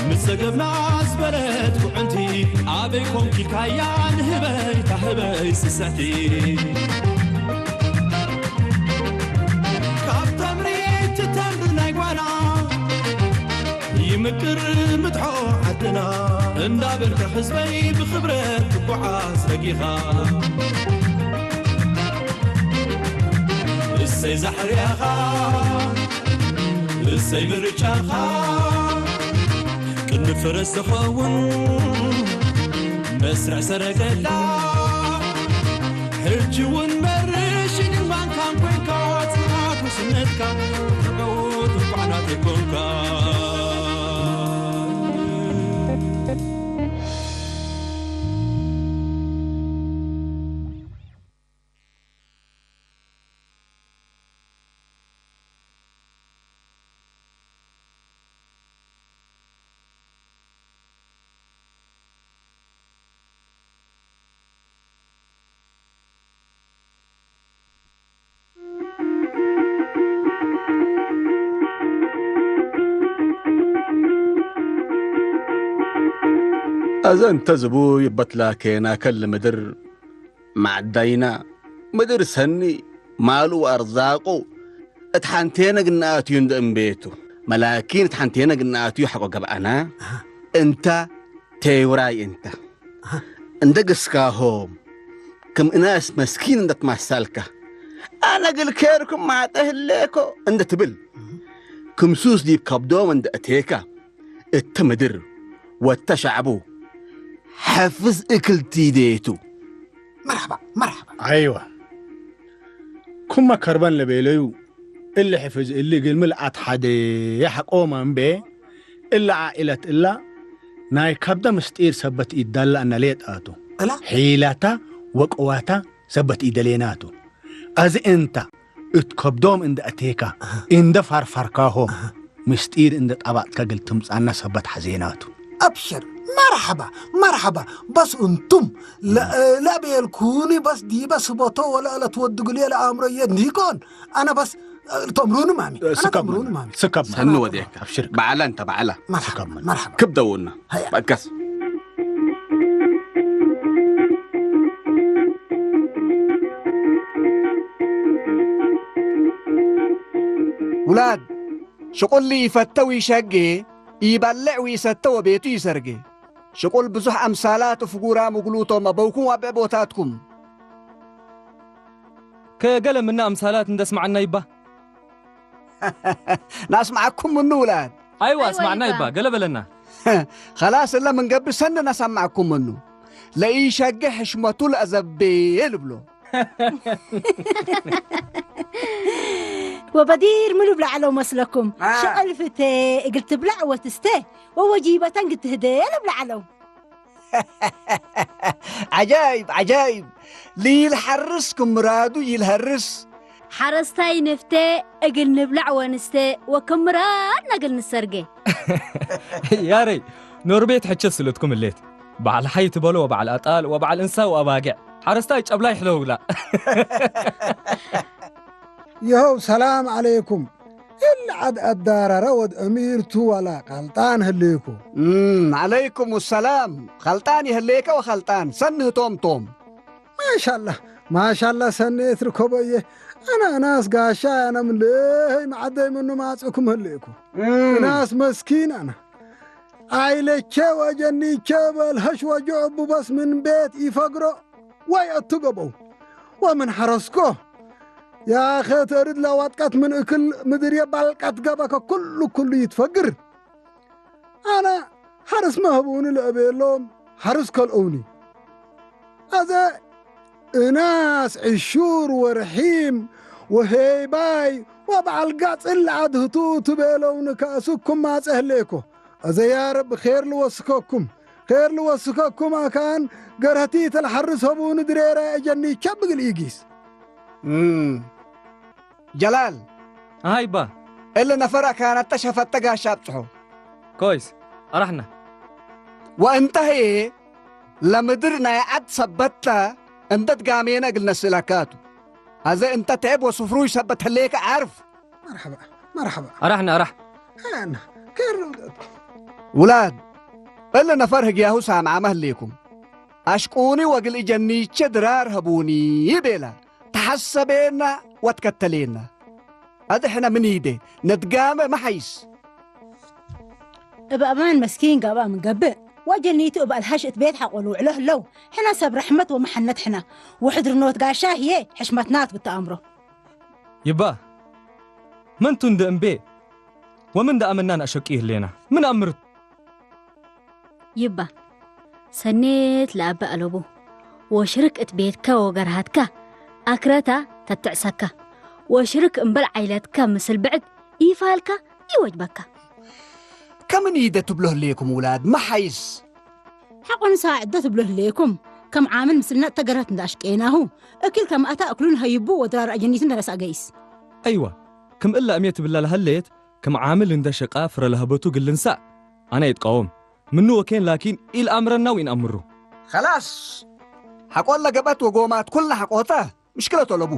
ምስ ጸገብና ዝበለት ኩዕንቲ ኣበይ ኮንኪ ኢልካያ ንህበይ ታህበይ ስስዕቲ። ካብ ተምሪ ትተምር ናይ ጓና ይምቅር ምትሖ ዓድና እንዳበልካ ህዝበይ ብኽብረት ትጓዓዝ ረጊኻ። እሰይ ዛሕርያኻ እሰይ ምርጫኻ ቅድሚ ፈረስ ዝኸውን መስርዕ ሰረገላ ሕጂ እውን መርሽ ንማንካን ኮንካ ጽናት ውስነትካ ተጋወት እንኳዕ ናተይ ኮንካ። أذن تزبوي بتلاكينا كل مدر معدينا مدر سني مالو وأرزاقو اتحنتينا قناتيون دأمبيتو ملاكين اتحنتينا قناتيو حقو قبعنا انت تيوراي انت እንደ ግስካሆም ከም እናስ መስኪን እንደትማሳልካ ኣነ ግል ኬርኩም ማጠ ህሌኮ እንደ ትብል ክምሱስ ዲብ ከብዶም እንደ እቴካ እተ ምድር ወተ ሻዕቡ ሐፍዝ እክልቲ ዴቱ። መርሐባ መርሐባ። ኣይዋ ኩመ ከርበን ለቤለዩ እሊ ሕፍዝ እሊ እግል ምልኣት ሐደ የሐቆመ እምቤ እላ ዓኢለት እላ ናይ ከብደ ምስጢር ሰበት ኢዳላ እነ ሌጣቱ። እላ? ሒላታ ወቅዋታ ሰበት ኢደሌናቱ። አዚ እንታ እት ከብዶም እንደ አቴካ እንደ ፋርፋርካሆም ምስጢር እንደ ጣባጥካ እግል ትምጻና ሰበት ሐዜናቱ። أبشر مرحبا مرحبا بس أنتم لا لا بيلكوني بس دي بس بوتو ولا لا تودق لي الأمر يديكون أنا بس تمرون مامي أنا تمرون مامي ስከብ ሰኒ ወዲእካ ኣብሽር በዓላ እንተ በዓላ ስከብመን ክብ ደውና በቀስ ውላድ ሽቁሊ ይፈተው ይሸጌ ይበልዕ ወይሰተ ወቤቱ ይሰርጌ ሽቁል ብዙሕ ኣምሳላት እፍጉራ ምጉሉቶም ኣበውኩም ኣብ ቦታትኩም ከገለ ምና ኣምሳላት እንደስማዓና ይባ ናስማዓኩም ምኑ ውላድ ኣይዋ ስማዕና ይባ ገለ በለና خلاص እለ ምንገብር ሰንድ ናሳማዕኩም ምኑ ለኢሸገ ሕሽመቱ ለእዘቤ ልብሎ ወበዲር ምኑ ብላዕለው መስለኩም ሽዕል ፍቴ እግል ትብላዕ ወትስቴ ወወጂበተን ግትህደ ለብላዕለው عجائب عجائب ليلحرس كمرادو يلهرس ሓረስታይ ንፍቴ እግል ንብላዕ ወንስቴ ወክምራድ ነግል ንሰርጌ ያረይ ኖርቤት ሕቸት ስለትኩም እሌት በዓል ሓይ ትበሎ ወበዓል ኣጣል ወበዓል እንሳ ወኣባጊዕ ሓረስታይ ጨብላይ ሕለውላ ይኸው ሰላም ዓለይኩም እልዓድ ኣዳራረ ወድ እሚርቱ ዋላ ቃልጣን ህልይኩ ዓለይኩም ሰላም ኸልጣን ይህልየከ ወኸልጣን ሰንህቶም ቶም ማሻላ ማሻላ ሰኔት ርከቦ እየ ኣና ናስ ጋሻ ኣነ ምልህይ መዓደይ ምኑ ማፅኩም ህልእኩ ናስ መስኪን ኣና ኣይለቼ ወጀኒቼ በልሀሽ ወጅዑ ቡበስ ምን ቤት ይፈግሮ ወይ ኣትገበው ወምን ሐረስኮ ያኸ ተርድ ለዋጥቀት ምን እክል ምድርየ ባልቀት ገበከ ኩሉ ኩሉ ይትፈግር ኣነ ሐርስ መህቡኒ ለእቤሎም ሐርስ ከልኦውኒ። አዘ እናስ ዕሹር ወርሒም ወሄይባይ ወበዓል ጋጽል ለአድህቱ ትቤለውኒ ከእስኩም ማጸ ህሌኮ። አዘ ያረብ ኼር ልወስከኩም ኼር ልወስከኩም አካን ገርህቲ ተልሐርስ ህቡኒ ድሬረ እጀኒ ቸብ እግል ኢጊስ። ጀላል ኣሃይባ እለ ነፈር ኣካናተ ሸፈተ ጋሻ ኣብጽሖ። ኮይስ ኣራሕና ወእንተህየ ለምድር ናይ ዓድ ሰበትተ እንተ ትጋሜነ እግል ነስእለካ ቱ። ኣዘ እንተ ተዕብ ወስፍሩይ ሰበት ህሌከ ዓርፍ። መርሐባ መርሐባ ኣራሕና ኣራሕ ኣና ከሩ ውላድ፣ እሊ ነፈር ህግያሁ ሳምዓ መህሌኩም። አሽቁኒ ወግልኢ ጀኒቼ ድራር ሀቡኒ ቤላ። ተሐሰቤና ወትከተሌና። አዚ ሕነ ምን ይዴ ነድጋመ መሐይስ። እብ አማን መስኪን ጋብኣ ምን ገብእ ወጀኒቱ እብ አልሐሽ እት ቤት ሐቆ ልውዕሎ ህለው። ሕነ ሰብ ረሕመት ወመሐነት ሕነ። ውሕድርኖት ጋሻ ህዬ ሕሽመትናት ብተአምሮ። ይባ፣ መን ቱ እንደ እምቤ ወምን እንደ አመናን አሸቂ ህሌና። ምን አምርት? ይባ፣ ሰኔት ለአበ አለቡ። ወሽርክ እት ቤትከ ወገርሃትከ አክረታ ተትዕሰከ። ወሽርክ እምበል ዓይለትከ ምስል ብዕድ ኢፋልከ ኢወጅበከ። ከምን ኢደ ትብሎ ህሌኩም ውላድ መሓይስ? ሐቆ ንሳ ዕደ ትብሎ ህሌኩም። ከም ዓምን ምስልነ እተ ገርሀት እንደ አሽቄናሁ። እክል ከማእታ እክሉን ሀይቡ ወድራር አጀኒት እንደ ነሳ ገይስ። አይዋ፣ ክም እላ እሜ ትብላ ለሀሌት፣ ክም ዓምል እንደ ሸቃ ፍረ ለሀበቱ ግልንሳእ። አና ይትቃወም። ምኑ ወኬን ላኪን ኢልአምረና ወኢንአምሩ። ኸላስ፣ ሐቆለ ገበት ወጎማት ኩልና ሐቆተ ምሽክለት ወለቡ።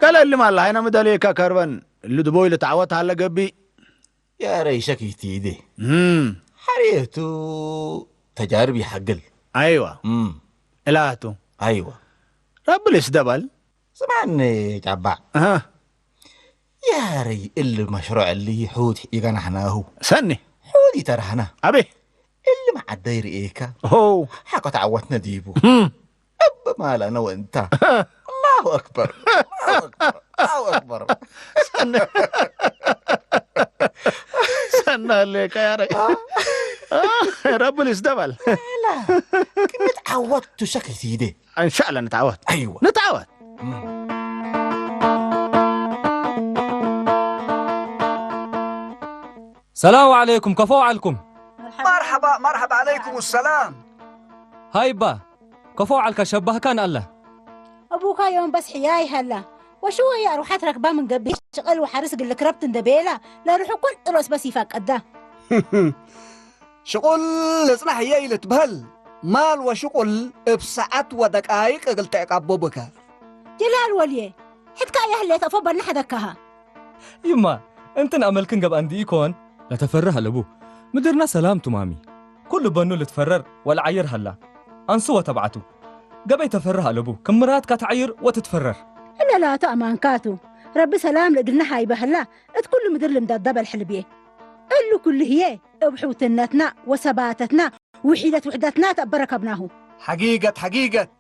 ገለ እልም አለ፣ አይነ ምደሌካ ከርበን፣ እሉ ድቦይ ልትዓወት አለ ገቢ። ያረይ ሸኪቲ ኢዴ። እም። ሐሬቱ ተጃርብ ይሐግል። አይዋ። እም። እላቱ። አይዋ። ረቢ ልስደባል። ስማን ጫባዕ። አሃ። ያረይ እል መሽሮዕ እሊ ሑድ ይገናሕናሁ። ሰኒ። ሑድ ይተራህና። አቤ። እል መዓደይ ርእየካ። ሆ። ሓቆ ተዓወትነ ዲቡ። እም። እብ ማላነ ወእንታ። አላሁ አክበር። አላሁ አክበር። አላሁ አክበር። ሰኒ። ሰኒ አለካ ያረይ። አ። አ፣ ረቢ ልስደባል። ላ። ክንትዓወት ቱ ሸክ ሲዴ። እንሻአላ ንትዓወት። አይዋ። ንትዓወት። ሰላም ዓለይኩም፣ ከፎ ዓልኩም። መርሐባ፣ መርሐባ ዓለይኩም ሰላም። ሃይባ፣ ከፎ ዓልካ ሸባህካን አላ። አቡካ ዮም በስ ሕያይ ሀላ። ወሽወየ አርውሓት ረክባ ምን ገቢሕ ሽቅል ወሓርስ ግል ክረብት እንደ ቤላ፣ ለርሑ ኩል ጥሎስ በስ ይፋቀዳ። ሽቁል ልጽናሕ እየ ኢልትበህል፣ ማል ወሽቁል እብ ሰዓት ወደቃይቅ እግል ትዕቃቦ ብከ። ጀላል ወልዬ፣ ሕትካ እያ ህሌት አፎ በና ሐደካሃ። ይማ፣ እንትን አመልክን ገብአ እንዲ ኢኮን፣ ለተፈርህ አለቡ። ምድርና ሰላም ቱማሚ። ኩሉ በኑ ልትፈረር ወለዓይር ሀላ። አንሱ ወተብዓቱ። ገበይ ተፈርህ አለቡ። ክምራትካ ተዓይር ወትትፈረር። እለ ላቱ አማንካቱ። ረቢ ሰላም ለእግልና ሃይበ ህላ፣ እት ኩሉ ምድር ልምዳዳ በልሕ ልብዬ። እሉ ኩሉ ህዬ እብ ሕውትነትና ወሰባተትና ውሒደት ውሕደትና ተአበረከብናሁ። ሐጊገት፣ ሐጊገት፣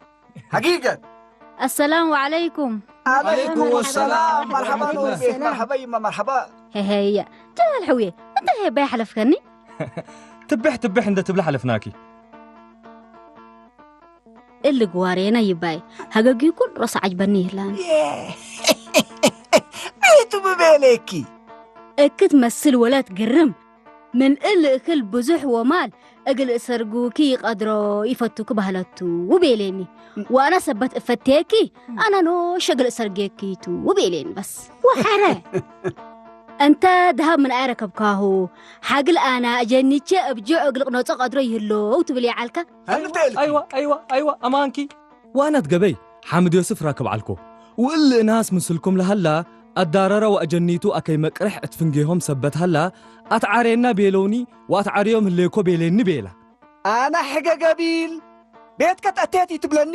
ሐጊገት። አሰላሙ ዐለይኩም። ዐለይኩም ሰላም። መርሐባ ወዐለይኩም ኑቤት፣ ሰላም። መርሐባ ይመ፣ መርሐባ። ሄሄየ፣ ጀማል ሕውዬ፣ እንታይ ሄባይ ሐለፍከኒ? ትብሕ ትብሕ እንደ ትብለ ሐለፍናኪ። እሊ ግዋሬና ይባይ፣ ሀገጊኩን ሮስ ዐጅበኒ ይህላን። የ-፣ አይቱ ብቤሌኪ። እክት መስል ወለት ግርም፣ ምን እል እክል ብዙሕ ወማል እግል እሰርጉኪ ይቀድሮ ይፈቱክ ባህለቱ ቤሌኒ። ወአና ሰበት እፈቴኪ፣ አና ኖሽ እግል እሰርጌኪቱ ቤሌኒ በስ። ወሐረ። እንተ ደሃብ ምን አይ ረከብካሁ፣ ሐግል አና እጀኒቼ እብ ጆዕ እግል ቅነጾ ቀድሮ ይህለው ትብል ይዓልካ? አንተ እልኪ። አይዋ፣ አይዋ፣ አይዋ፣ አማንኪ። ዋናት ገበይ፣ ሓምድ ዮስፍ ራክብ ዓልኮ። ውእል እናስ ምስልኩም ለሃላ፣ ኣዳረረ ወኣጀኒቱ ኣከይ መቅርሕ እት ፍንጌሆም ሰበት ሃላ፣ ኣትዓሬና ቤለውኒ ወኣትዓሬዮም ህሌኮ ቤሌኒ ቤላ። ኣነ ሕገ ገቢል፣ ቤትከ ተእቴት ይትብለኒ፣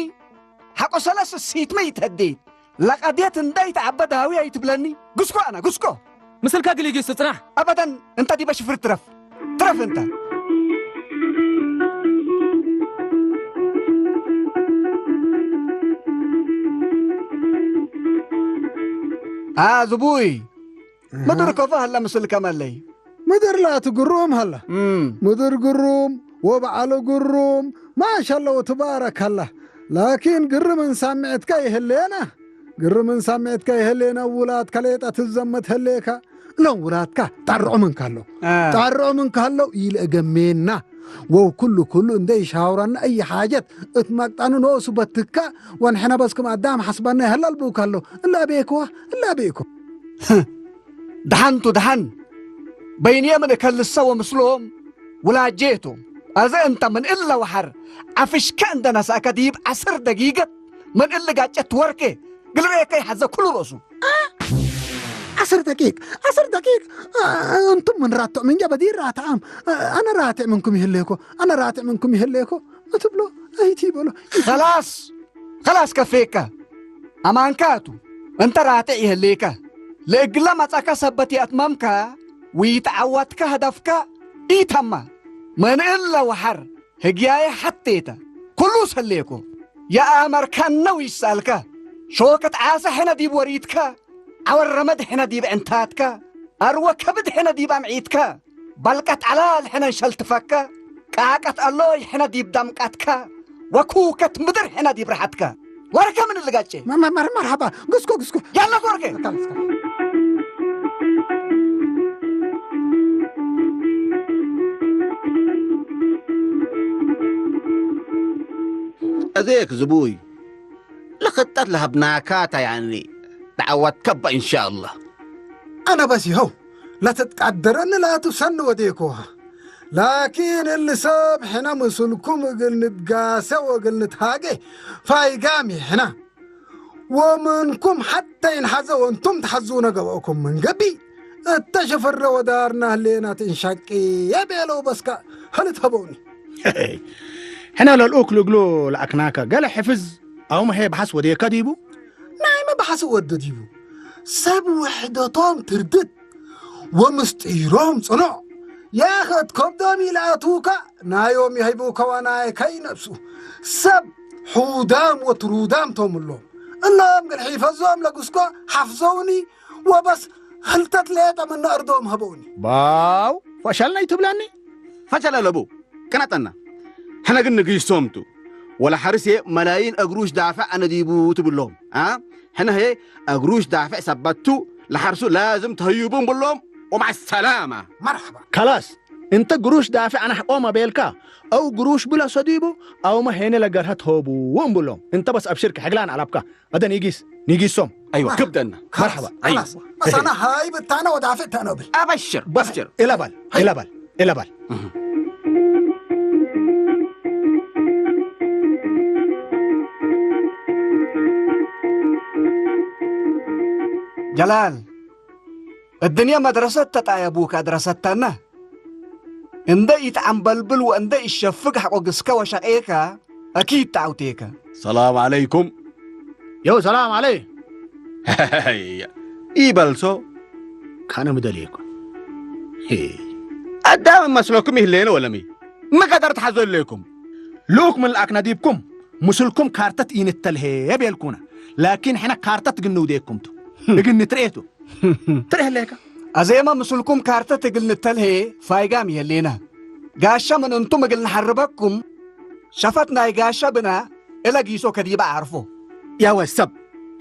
ሓቆ ሰለስ ሲትመ ይትሀዴት፣ ለቀዴት እንደ ይትዓበ ዳዊ ኣይትብለኒ፣ ግስኮ ኣነ፣ ግስኮ። ምስልካ ግሊጊስ ትጽናሕ። ኣበደን፣ እንተ ዲበ ሽፍር ትረፍ። ትረፍ እንተ። አ፣ ዝቡይ፣ እህ። ምድር ከፎ ሀላ ምስልከ መለይ። ምድር ላቱ ግሩም ሀላ። እም። ምድር ግሩም፣ ወበዓሉ ግሩም፣ ማሻላ ወትባረክ ሀላ። ላኪን ግርምን ሳምዕትካ ይህሌና። ግርምን ሳምዕትካ ይህሌና፣ ውላድካ ሌጣ ትዘመት ህሌካ። እሎም ውላድካ ጣርዖም እንካሎ። አ። ጣርዖም እንካሎ ኢለ እገሜና። ወው ኩሉ ኩሉ እንደ ይሻውራና እይ ሓጀት እት ማቅጣኑ ኖሱ በትካ ወንሕና በስኩም ኣዳም ሓስባና ይህላል ብውካሎ። እላ ቤክዋ፣ እላ ቤኮ። ደሓንቱ ደሓን በይንየምን እከልሰ ወምስሎም ውላጄቱ። ኣዘ እንተ ምን እለ ወሓር ዓፍሽከ እንደ ነሳእከ ዲብ ዐስር ደጊገት ምን እሊ ጋጨት ወርኬ ግልሬከ ይሓዘ ኩሉ ርእሱ። አ! عشر دقيق، عشر دقيق. أنتم من راتع من جبدي راتعم. أنا راتع منكم يهليكو، أنا راتع منكم يهليكو. ما تبلو، أي تيبلو. خلاص، خلاص كفيك. أمانكاتو، أنت راتع يهليك. لإقلا متأكا سبتي أتمامك، ويتعوتك هدفك، إيتما. من إلا وحر. ህግያየ ሓተይታ፣ ኩሉ ሰሌኮ፣ የኣመርካና ይስኣልካ፣ ሾከት ዓሰ ሕነ ዲብ ወሪትካ፣ ዓወር ረመድ ሕነ ዲብ ዕንታትካ፣ ኣርወ ከብድ ሕነ ዲብ ኣምዒትካ፣ ባልቀት ዓላል ሕነ ንሸልትፈካ፣ ቃቀት ኣሎይ ሕነ ዲብ ዳምቃትካ፣ ወኩከት ምድር ሕነ ዲብ ርሓትካ። ወረከ ምን ልጋጨ? መ-፣ መ-፣ መር-፣ መርሓባ። ግስኮ፣ ግስኮ። ያላ ወረከ። أزيك زبوي. لخطت لها بناكاتا يعني. تعودت كبا إن شاء الله. أنا بس هو. لا تتقدرن لا تسن وديكوها. لكن اللي ساب حنا مسلكم قل نتقاسى وقل نتهاقي. فايقامي حنا. ومنكم حتى ينحزوا وانتم تحزونا قبعكم من قبي. التشفر ودارنا هلينا تنشقي. يا بيلو بسكا. هل تهبوني؟ ሕነ ለልኡክ ልግሉ ለኣክናከ ገለ ሕፍዝ ኣውመ ሄ ብሓስ ወዴከ ዲቡ? ናይ መባሓሲ ወዲ ዲቡ? ሰብ ውሕደቶም ትርድት ወምስጢሮም ጽኑዕ። ያኸት ከብዶም ይልኣትውካ ናዮም የህይቡከ ወናይ ከይነብሱ። ሰብ ሑዳም ወትሩዳም ቶምሎም። እሎም ግን ሒፈዞም ለግስኮ ሓፍዘውኒ ወበስ ህልተት ሌጠ ምነ እርዶም ሀበውኒ። ባው፣ ፈሸልነይ ትብለኒ? ፈሸለ ለቡ፣ ቅነጠና። ሕነ ግን ንግይሶምቱ። ወላ ሓርሴ መላይን እግሩሽ ዳፍዕ ኣነ ዲቡ ትብሎም። አ? ሕነ ሄ እግሩሽ ዳፍዕ ሰበቱ ለሓርሱ ላዝም ተህዩቡ እምብሎም። ወማዕ ሰላማ። መርሐባ። ከላስ፣ እንተ ግሩሽ ዳፍዕ ኣናሕቆም ኣቤልካ፣ ኣው ግሩሽ ብለ ሰዲቡ፣ ኣውመ ሄነ ለገርሀት ሆቡ እምብሎም። እንተ በስ ኣብሽርክ ሕግላን ኣላብካ። أدن يجيس، نيجيسوم. أيوة، كبدنا. مرحبا. خلاص. أيوة. بس أنا هاي بتانا ودافع تانا بل. أبشر، بس أبشر. إلى بال، إلى بال، إلى بال. جلال، الدنيا مدرسة تتعيبوك أدرستنا. እንደ ኢትዓምበልብል ወእንደ ኢሸፍግ ሓቆግስከ ወሸቄከ፣ ኣኪድ ተዓውቴከ። ሰላም ዓለይኩም። የው ሰላም ዓለይ። ይበልሶ። ካነ ምደልየኩም። ሄ። ኣዳም መስለኩም ይህሌነ ወለሚ። ምቀደር ተሓዞ ይለይኩም። ልኡክ ምን ለኣክና ዲብኩም፣ ምስልኩም ካርተት ኢንተልሄ የቤልኩና። ላኪን ሕነ ካርተት ግን ንውዴኩምቱ። እግን ንትርኤቱ። ትርኤ ህሌካ። ኣዜማ ምስልኩም ካርተት እግል ንተልሄ ፋይጋም የሌና። ጋሻ ምን እንቱም እግል ንሓርበኩም፣ ሸፈት ናይ ጋሻ ብና እለ ጊሶ ከዲባ ዓርፎ። ያወ ሰብ፣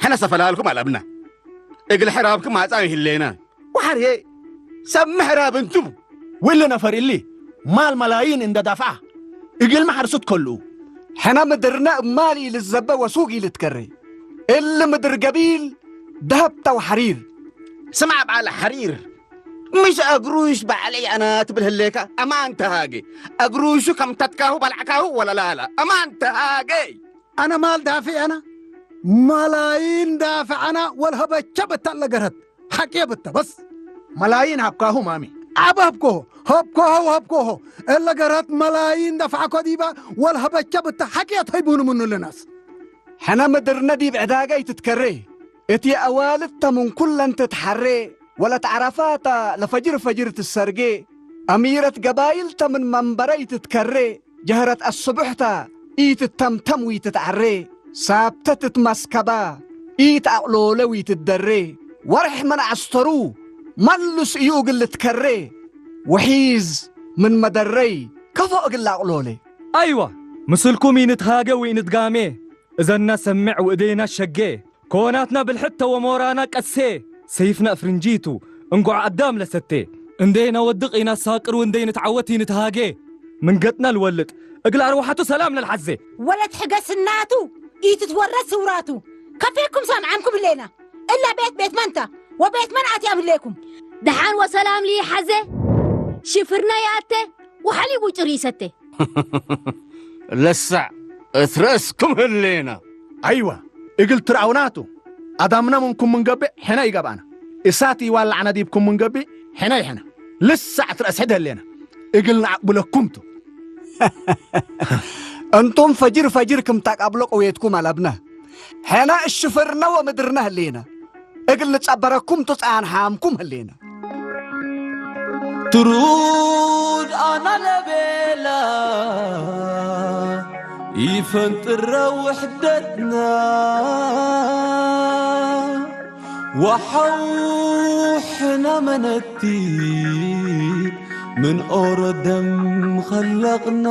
ሕነ ሰፈላልኩም ኣለብና። እግል ሕራብኩም ኣጻም ይህሌና። ወሓርዬ፣ ሰብ ምሕራብ እንቱ። ውል ነፈር እሊ፣ ማል መላይን እንደ ዳፍዓ፣ እግል መሓርሱት ከልኡ። ሕነ ምድርነ እማል ኢልዘበ ወሱግ ኢልትከሬ። እል ምድር ገቢል፣ ደሀብታ ወሐሪር። ስማዕ በዓል ሐሪር፣ ምሽ እግሩሽ በዓለይ ኣነ ትብል ህሌካ፣ ኣማን ተሃጌ። እግሩሹ ከም ተትካሁ በላዕካሁ ወለላላ፣ ኣማን ተሃጌ። ኣነ ማል ዳፊዕ ኣነ፣ መላይን ዳፊዕ ኣነ፣ ወልሀበቸ ብታ ለገርሀት፣ ሐቄ ብታ በስ። መላይን ሀብካሁ ማሚ። ኣበ ሀብኮሆ፣ ሀብኮሆ ወሀብኮሆ፣ እለ ገርሀት መላይን ደፍዓኮ ዲባ፣ ወልሀበቸ ብታ ሐቄ ተይቡን ምኑ ልናስ። ሕነ ምድርነ ዲብ ዕዳጋ ኢትትከሬ፣ እቲ ኣዋልድተ ምን ኩለን ትትሓሬ፣ ወለት ዓረፋታ ለፈጅር ፈጅር ትሰርጌ፣ ኣሚረት ገባይልተ ምን መንበረ ኢትትከሬ፣ ጀህረት ኣስቡሕታ ኢትተምተም ወኢትትዓሬ፣ ሳብተ ትትመስከባ ኢትኣቕሎለ ወኢትትደሬ፣ ወርሕ ምን ዓስተሩ መልስ እዩ እግል ልትከሬ፣ ውሒዝ ምን መደረይ ከፎ እግል ለኣቕሎለ። ኣይዋ፣ ምስልኩም ኢንትሃገ ወኢንትጋሜ፣ እዘና ሰምዕ ወእዴና ሸጌ፣ ኮናትና ብልሕተ ወሞራና ቀሴ፣ ሰይፍና እፍርንጂቱ፣ እንጎዕ ኣዳም ለሰቴ፣ እንዴ ነወድቕ ኢናሳቅር ወእንዴ ንትዓወት ኢንትሃጌ፣ ምን ገጥና ልወልጥ፣ እግል ኣርዋሓቱ ሰላም ለልሓዜ። ወለት ሕገስ እናቱ፣ ኢትትወረስ ስውራቱ፣ ከፌኩም ሳምዓምኩም ህሌና፣ እላ ቤት ቤት መንታ፣ ወቤት መን ኣትያም ህሌኩም። ደሓን ወሰላም ልይሓዜ፣ ሽፍርና ይኣተ፣ ወሓሊብ ውጭር ይሰተ። ለሳዕ እት ረእስኩም ህሌና። ኣይዋ፣ እግል ትርኣውናቱ፣ ኣዳምና ምንኩም ምንገብእ ሕነ ይገብኣና። እሳት ይዋላዕ ነዲብኩም ምንገቢ ሕነ ይሕነ ልሳዕ ትረስሕድ ህሌና እግል ንዓቅብለኩም ቱ እንቱም ፈጅር ፈጅር ክም ታቃብሎ ቀውየትኩም ኣለብነ ሕነ እሽፍርነ ወምድርነ ህሌና እግል ንጸበረኩም ቱ ጸያን ሓምኩም ህሌና ትሩድ ኣና ለቤላ ይፈንጥረ ውሕደትና ወሓው ሕና መነቲ ምን ኦሮ ደም ኸለቕና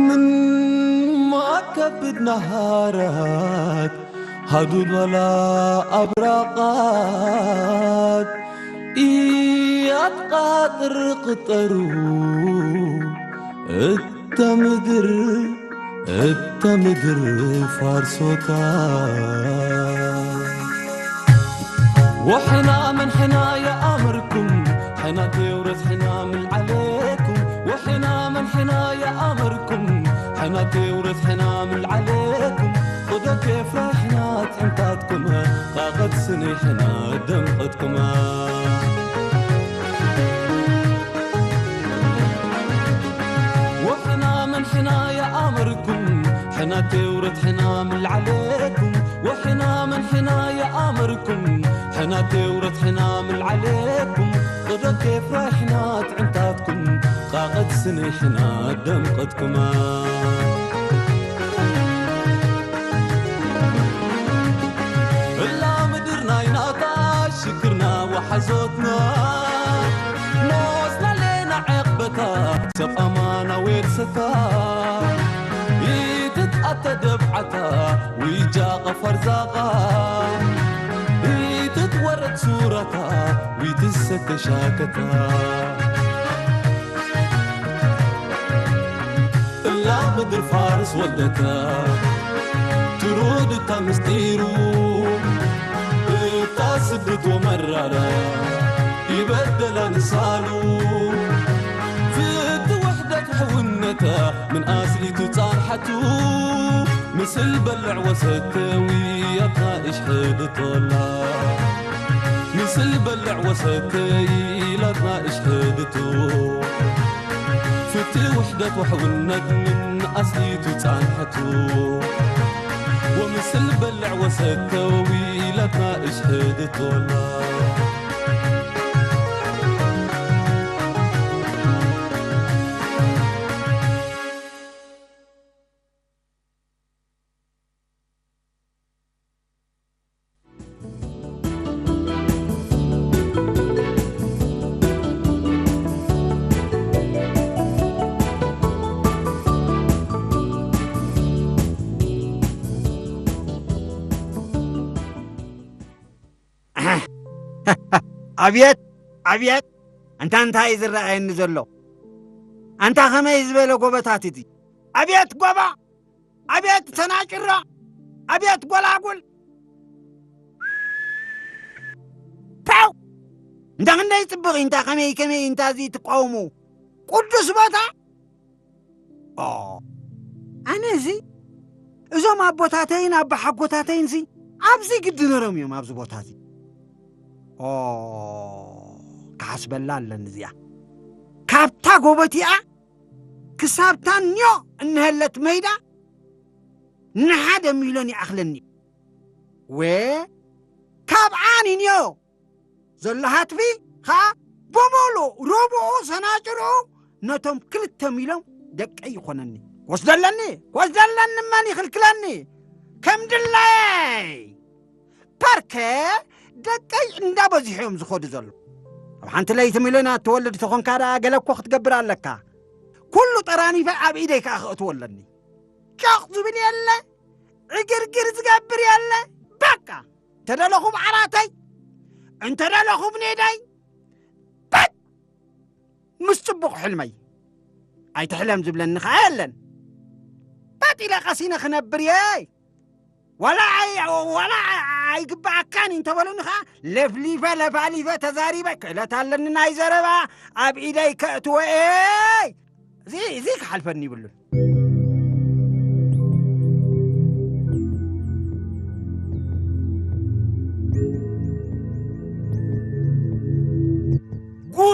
ምን ማከብድ ነሃራት ሃዱድ ወላ ኣብራቓት ኢያት ቃጥር ቅጠሩ እታ ምድር እታ ምድር ፋርሶታ وحنا من حنا يا أمركم حنا تورث حنا من عليكم وحنا من حنا يا أمركم حنا تورث حنا من عليكم خذوا كيف رحنا تحنتاتكم طاقة سني حنا دمقتكم وحنا من حنا يا أمركم حنا تورث حنا من عليكم وحنا من حنا يا أمركم حنا تورث حنا من عليكم غدا كيف رحنا تعنتاتكم قاقد سني حنا دمقتكم እላ ምድርና ይናታ ሽክርና ወሓዞትና ኖስና ሌና ዕቕበታ ሰብ ኣማና ዌርሰታ ይትትኣተ ደብዓታ ዊጃ ቐፈርዛቓ ይትትወረድ ሱራታ ዊትሰተ ሻከታ እላ ምድር ፋርስ ወልደታ ትሩድ እታ ምስጢሩ እታ ስደት ወመራራ ይበደላ ንሳሉ ፍቲ ውሕደት ሕውነታ ምን ኣስሊቱ ጻንሓቱ ምስል በልዕ ወሰተ ውያታ እሽሕድቶላ ምስል በልዕ ወሰተ ኢላትና እሽሕድቶ ፍትሒ ውሕደት ወሕውነት ምን ኣስሊቱ ጻንሐቱ ወምስል በልዕ ወሰተው ኢለትና እሽሕድቶና ኣብየት ኣብየት እንታ እንታይ ዝረኣየኒ ዘሎ ኣንታ ከመይ ዝበለ ጎበታት እቲ ኣብየት ጎባ ኣብየት ተናጭራ ኣብየት ጎላጉል ፓው እንዳ ክንደይ ጽብቕ እንታ ከመይ ከመይ እንታ እዚ ትቃወሙ ቅዱስ ቦታ ኣነ እዚ እዞም ኣቦታተይን ኣባሓጎታተይን እዚ ኣብዚ ግዲ ነሮም እዮም ኣብዚ ቦታ እዚ ክሓስበላ ኣለኒ እዚኣ ካብታ ጎቦቲኣ ክሳብ ታንዮ እንሀለት መይዳ ንሓደ ሚልዮን ይኣኽለኒ ወ ካብ ዓኒንዮ ዘሎ ሃትፊ ኸኣ ብምሉእ ርብኡ ሰናጭርኡ ነቶም ክልተ ሚልዮን ደቀይ ይኾነኒ ክወስደለኒ ክወስደለኒ መን ይኽልክለኒ ከም ድላየይ ፓርከ ደቀይ እንዳበዚሑ እዮም ዝኸዱ ዘሎ ኣብ ሓንቲ ለይቲ ሚልዮን ኣትወልድ ተኾንካ ደኣ ገለ እኮ ክትገብር ኣለካ ኩሉ ጠራኒፈ ኣብ ኢደይ ከኣ ክእትዎ ኣለኒ ጨቕ ዝብል የለ ዕግርግር ዝገብር የለ በቃ እንተደለኹም ዓራተይ እንተደለኹም ኔዳይ በጥ ምስ ጽቡቕ ሕልመይ ኣይትሕለም ዝብለኒ ኸዓ የለን በጥ ኢለ ቀሲነ ክነብር እየ ዋላ ኣይ- ዋላ ኣይግብኣካን እዩ እንተበሉኒ ኸዓ ለፍሊፈ ለፋሊፈ ተዛሪበ ክእለት ኣለኒ ናይ ዘረባ ኣብ ኢደይ ከእትወ እየ እዚ እዚ ክሓልፈኒ ይብሉን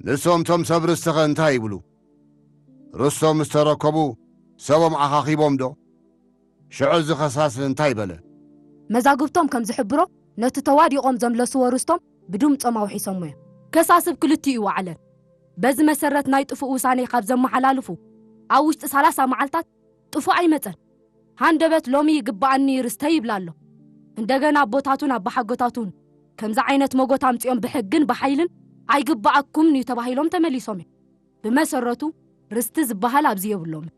ንሶም እቶም ሰብ ርስትኸ እንታይ ይብሉ? ርስቶም ምስ ተረከቡ ሰቦም ኣኻኺቦም ዶ? ሽዑ እዚ ኸሳስ እንታይ በለ? መዛግብቶም ከም ዝሕብሮ፣ ነቲ ተዋዲቖም ዘምለስዎ ርስቶም ብድምጾም ኣውሒሶምዎ እዮም። ከሳስ ብ ክልቲኡ ይወዓለን። በዚ መሰረት ናይ ጥፉእ ውሳኔ ካብ ዘመሓላልፉ፣ ኣብ ውሽጢ ሰላሳ መዓልታት ጥፉእ ኣይመጸን። ሃንደበት ሎሚ ይግበኣኒ ርስተይ ይብላ ኣሎ። እንደገና ኣቦታቱን ኣባሓጎታቱን ከምዚ ዓይነት መጎት ኣምጺኦም ብሕግን ብሓይልን ኣይግበኣኩምን እዩ ተባሂሎም ተመሊሶም እዮም። ብመሰረቱ ርስቲ ዝበሃል ኣብዚ የብሎምን።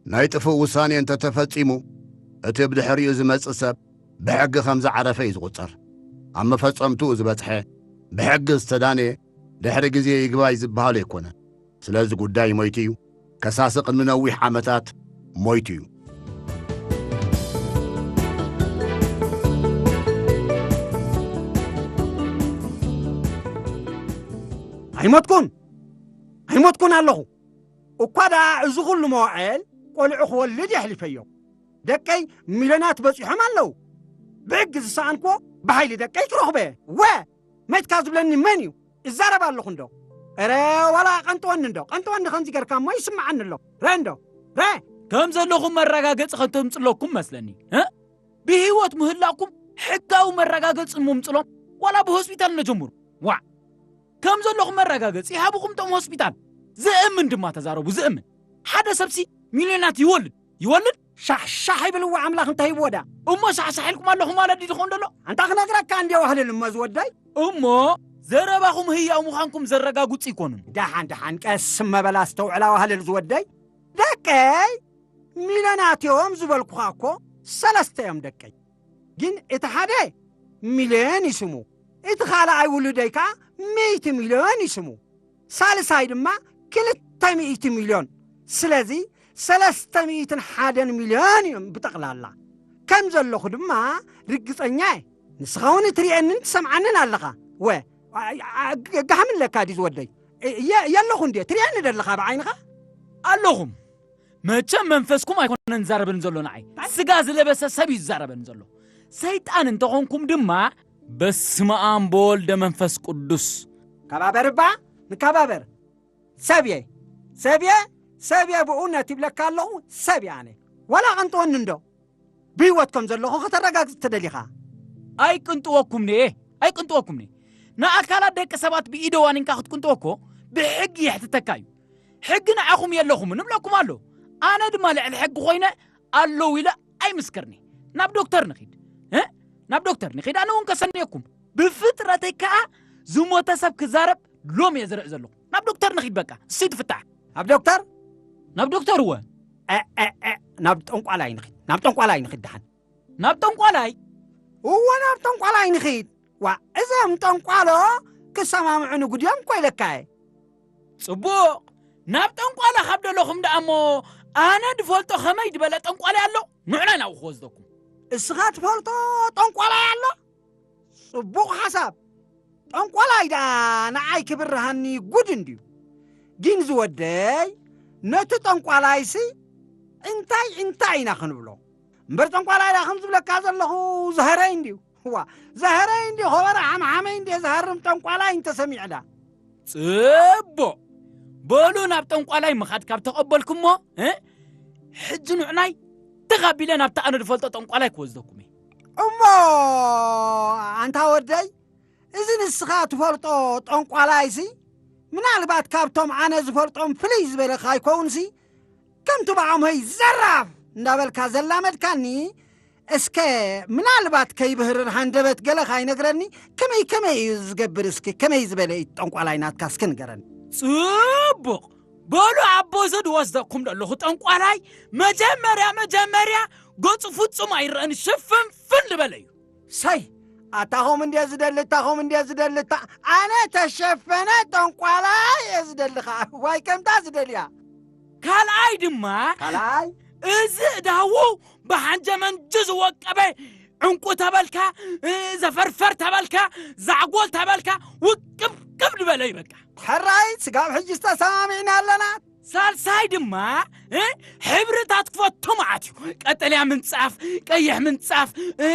ናይ ጥፉእ ውሳኔ እንተተፈጺሙ፣ እቲ ብድሕሪኡ ዝመጽእ ሰብ ብሕጊ ከም ዝዓረፈ እዩ ዝቑጸር። ኣብ መፈጸምትኡ ዝበጽሐ፣ ብሕጊ ዝተዳነየ፣ ድሕሪ ግዜ ይግባይ ዝበሃል ኣይኮነን። ስለዚ ጉዳይ ሞይቱ እዩ። ከሳሲ ቅድሚ ነዊሕ ዓመታት ሞይቱ እዩ። ኣይሞትኩን! ኣይሞትኩን ኣለኹ! እኳ ደኣ እዚ ኹሉ መዋዕል ቆልዑ ክወልድ የሕሊፈዮ። ደቀይ ሚልዮናት በጺሖም ኣለዉ። ብሕጊ ዝሰኣንክዎ ብሓይሊ ደቀይ ክረኽቦ እየ። ወ! መይትካ ዝብለኒ መን እዩ? እዛረብ ኣለኹ እንዶ። እረ ዋላ ቀንጥወኒ እንዶ። ቀንጥወኒ ከምዚ ገርካ እሞ ይስምዓኒ ኣሎ። ረ እንዶ። ረ! ከም ዘለኹም መረጋገጺ ከተምጽለኩም መስለኒ። እ? ብህይወት ምህላኩም ሕጋዊ መረጋገጺ ምምጽሎም ዋላ ብሆስፒታል ነጀምሩ። ዋዕ! ከም ዘለኹም መረጋገጺ ይሃብኹም እቶም ሆስፒታል። ዝእምን ድማ ተዛረቡ፣ ዝእምን። ሓደ ሰብሲ ሚልዮናት ይወልድ፣ ይወልድ። ሻሕሻሕ ይብል እዋ ኣምላኽ እንታይ ይብዎ ደኣ። እሞ ሻሕሻሕ ኢልኩም ኣለኹም ማለት ድዩ ዝኸውን ዘሎ? ኣንታ ክነግረካ እንድየ ዋህልል እሞ ዝወደይ። እሞ ዘረባኹም ህያው ምዃንኩም ዘረጋግጹ ኣይኮኑን። ደሓን ደሓን ቀስ እመበል ኣስተውዕል ኣዋህልል ዝወደይ። ደቀይ ሚልዮናት እዮም ዝበልኩኻ እኮ ሰለስተ እዮም ደቀይ። ግን እቲ ሓደ ሚልዮን እዩ ስሙ፣ እቲ ካልኣይ ውሉደይ ከኣ ሚእቲ ሚልዮን እዩ ስሙ፣ ሳልሳይ ድማ ክልተ ሚእቲ ሚልዮን። ስለዚ ሰለስተ ሚእትን ሓደን ሚልዮን እዮም ብጠቕላላ። ከም ዘለኹ ድማ ርግጸኛ እየ። ንስኻ እውን እትርእየንን ትሰምዓንን ኣለኻ። ወ፣ ኣ-፣ ኣ-፣ ግ-፣ ጋሕሚ ኣለካ ድዩ ዝወደይ? የ-፣ የለኹ እንድየ፣ ትርእየኒ ደለኻ ብዓይንኻ? ኣለኹም። መቸም መንፈስኩም ኣይኮነን ዝዛረበኒ ዘሎ ንዓይ፣ ስጋ ዝለበሰ ሰብ እዩ ዝዛረበኒ ዘሎ። ሰይጣን እንተኾንኩም ድማ በስመ ኣብ በወልደ መንፈስ ቅዱስ። ከባበር እባ ንከባበር። ሰብየ ሰብየ ሰብየ ብእውነት ይብለካ ኣለኹ። ሰብየ ኣነ ዋላ ቀንጥወኒ እንዶ ብህይወት ከም ዘለኹ ከተረጋግጽ ተደሊኻ። ኣይቅንጥወኩምን'የ ኣይቅንጥወኩምን'የ። ንኣካላት ደቂ ሰባት ብኢደ ዋኒንካ ክትቅንጥዎ እኮ ብሕጊ የሕትተካ እዩ። ሕጊ ንዓኹም የለኹምን እብለኩም ኣሎ። ኣነ ድማ ልዕሊ ሕጊ ኮይነ ኣለዉ ኢለ ኣይምስክርን'የ። ናብ ዶክተር ንኺድ እ ናብ ዶክተር ንኺድ ኣነ እውን ከሰንየኩም። ብፍጥረተይ ከኣ ዝሞተ ሰብ ክዛረብ ሎም እየ ዝርኢ ዘለኹ። ናብ ዶክተር ንኺድ በቃ እሱ ትፍታሕ። ናብ ዶክተር? ናብ ዶክተር እወ። እ፣ እ፣ እ፣ ናብ ጠንቋላይ ንኺድ፣ ናብ ጠንቋላይ ንኺድ ደሓን። ናብ ጠንቋላይ? እወ ናብ ጠንቋላይ ንኺድ። ዋ፣ እዞም ጠንቋሎ ክሰማምዑ ንጉድ እዮም እኮ ኢለካ እየ። ጽቡቕ፣ ናብ ጠንቋላ ካብ ደለኹም ደኣ እሞ ኣነ ድፈልጦ ከመይ ዝበለ ጠንቋላይ ኣሎ? ንዑና ናብኡ ክወስደኩም። እስኻ ትፈልጦ ጠንቋላይ ኣሎ? ጽቡቕ ሓሳብ። ጠንቋላይ ደኣ ንዓይ ክብርሃኒ ጉድ እንድዩ። ግን ዝወደይ ነቲ ጠንቋላይሲ እንታይ እንታይ ኢና ክንብሎ? እምበር ጠንቋላይ ደኣ ከም ዝብለካ ዘለኹ ዝሃረይ እንድዩ። እዋ፣ ዘሀረይ እንዲ ኾበረ ሓምሓመይ እንዲ ዝሃርም ጠንቋላይ እንተሰሚዕላ። ጽቡቕ። በሉ ናብ ጠንቋላይ ምኻድ ካብ ተቐበልኩሞ፣ እ? ሕጂ ንዑናይ ተኻቢለ ናብቲ ኣነ ዝፈልጦ ጠንቋላይ ክወስደኩም እየ። እሞ ኣንታ ወደይ፣ እዚ ንስኻ ትፈልጦ ጠንቋላይሲ ምናልባት ካብቶም ኣነ ዝፈልጦም ፍልይ ዝበለካ ኣይከውንሲ፣ ከምቲ ብዓሞይ ዘራፍ እንዳበልካ ዘላመድካኒ፣ እስከ ምናልባት ከይብህርር ሃንደበት ገለ ካይነግረኒ፣ ከመይ ከመይ እዩ ዝገብር? እስኪ ከመይ ዝበለ እዩ ጠንቋላይ ናትካ እስኪ ንገረኒ። ጽቡቕ በሉ ኣቦ፣ እዚ ድወስደኩም ዘለኹ ጠንቋላይ መጀመርያ መጀመርያ ገጹ ፍጹም ኣይረአን ሽፍንፍን ዝበለ እዩ። ሰይ ኣታኹም እንድየ ዝደሊ እታኹም እንድየ ዝደሊ እታ ኣነ ተሸፈነ ጠንቋላይ እየ ዝደሊ ኸዓ ዋይ ከምታ ዝደልያ። ካልኣይ ድማ ካልኣይ እዚ እዳዉ ብሓንጀመንጂ ዝወቀበ ዕንቁ ተበልካ ዘፈርፈር ተበልካ ዛዕጎል ተበልካ ውቅብቅብ ዝበለ እዩ በቃ። ሕራይ ስጋብ ሕጂ ዝተሰማሚዕና ኣለና። ሳልሳይ ድማ እ፣ ሕብርታት ክፈቱ መዓት እዩ። ቀጠልያ ምንጻፍ፣ ቀይሕ ምንጻፍ፣ እ፣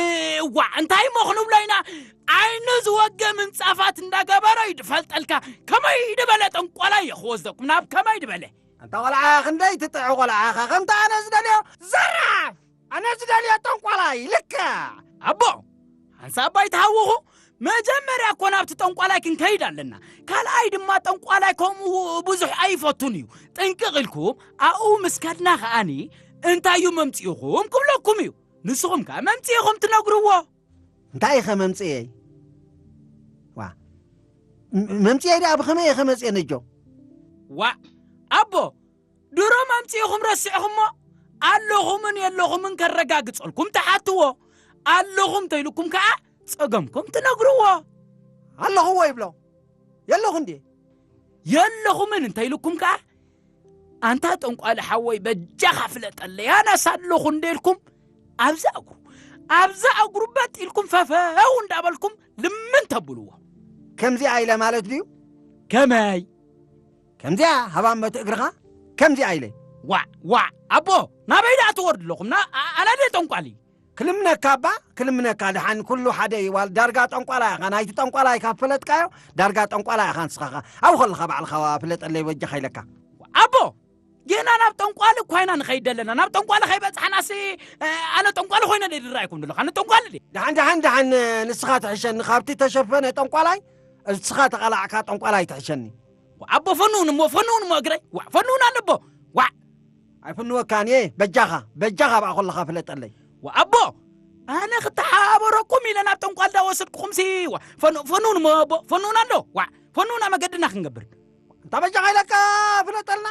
ዋዕ እንታይ እሞ ክንብሎ ኢና? ዓይኑ ዝወግእ ምንጻፋት እንዳገበረ እዩ ዝፈልጠልካ። ከመይ ዝበለ ጠንቋላይ እዩ ክወስደኩም? ናብ ከመይ ዝበለ? ኣንታ ቆልዓ፣ ክንደይ ትጥዕ ቆልዓ ኢኻ። ከምታ ኣነ ዝደልዮ ዘራፍ! ኣነ ዝደልዮ ጠንቋላይ ልክዕ! ኣቦ፣ ሓንሳብ ኣይትሃውኹ። መጀመርያ እኮ ናብቲ ጠንቋላይ ክንከይድ ኣለና። ካልኣይ ድማ ጠንቋላይ ከምኡ ብዙሕ ኣይፈቱን እዩ። ጥንቅቕ ኢልኩም ኣብኡ ምስ ከድና ከኣኒ እንታይ እዩ መምጽኢኹም ክብለኩም እዩ። ንስኹም ከኣ መምጽኢኹም ትነግርዎ። እንታይ ኢኸ መምጽኤይ? ዋ፣ ም-፣ መምጽኤይ ደኣ ብኸመይ ኢኸ መጽኤ ነጆ? ዋእ፣ ኣቦ፣ ድሮ መምጽኢኹም ረሲዕኹሞ? ኣለኹምን የለኹምን ከረጋግጸልኩም ትሓትዎ። ኣለኹም እንተኢሉኩም ከኣ ጸገምኩም ትነግርዎ። ኣለኹዎ ይብሎ። የለኹ እንድየ። የለኹምን እንተኢሉኩም ከኣ፣ ኣንታ ጠንቋሊ ሓወይ በጃኻ ፍለጠለይ፣ ኣነስ ኣለኹ እንዴ ኢልኩም ኣብዛ እግሩ፣ ኣብዛ እግሩ በጥ ኢልኩም ፈፈው እንዳበልኩም ልምን ተብልዎ። ከምዚኣ ኢለ ማለት ድዩ? ከመይ? ከምዚኣ ሃባም በቲ እግርኻ ከምዚኣ ኢለ። ዋዕ፣ ዋዕ፣ ኣቦ፣ ናበይ ደኣ ትወርዱ ኣለኹም? ና-፣ ኣ-፣ ኣነ ድየ ጠንቋሊ? ክልምነካ እባ፣ ክልምነካ። ደሓን ኩሉ ሓደ እዩ። ዋል ዳርጋ ጠንቋላ ኢኻ። ናይቲ ጠንቋላ ኢኻ ፈለጥካዮ፣ ዳርጋ ጠንቋላ ኢኻ ንስኻ ኸ። ኣብኡ ከለኻ ባዕልኻ ዋ ፍለጠለይ በጃኻ ኢለካ። ኣቦ፣ ጌና ናብ ጠንቋሊ እኳ ኢና ንኸይድ ዘለና። ናብ ጠንቋሊ ከይበጽሓናሲ፣ እ፣ ኣነ ጠንቋሊ ኮይነ ድየ ዝረኣየኩም ዘለኹ? ኣነ ጠንቋሊ ድየ? ደሓን፣ ደሓን፣ ደሓን፣ ንስኻ ትሕሸኒ። ካብቲ ተሸፈነ ጠንቋላይ፣ ንስኻ ተቓላዕካ ጠንቋላይ ትሕሸኒ። ኣቦ ፈንውን እሞ፣ ፈንውን እሞ እግረይ። ዋዕ፣ ፈንውን ኣነ ኣቦ። ዋዕ። ኣይፍንወካን እየ። በጃኻ፣ በጃኻ ብኣ ከለኻ ፍለጠለይ። ዋዕ ኣቦ፣ ኣነ ክተሓባበረኩም ኢለ ናብ ጠንቋል ዳ ወሰድኩኹምሲ። ዋዕ፣ ፈኑ-፣ ፈንውን እሞ ኣቦ፣ ፈንውን ኣሎ። ዋዕ፣ ፈንውና መገድና ክንገብር። እንታ በጃኻ ኢለካ ፍለጠልና።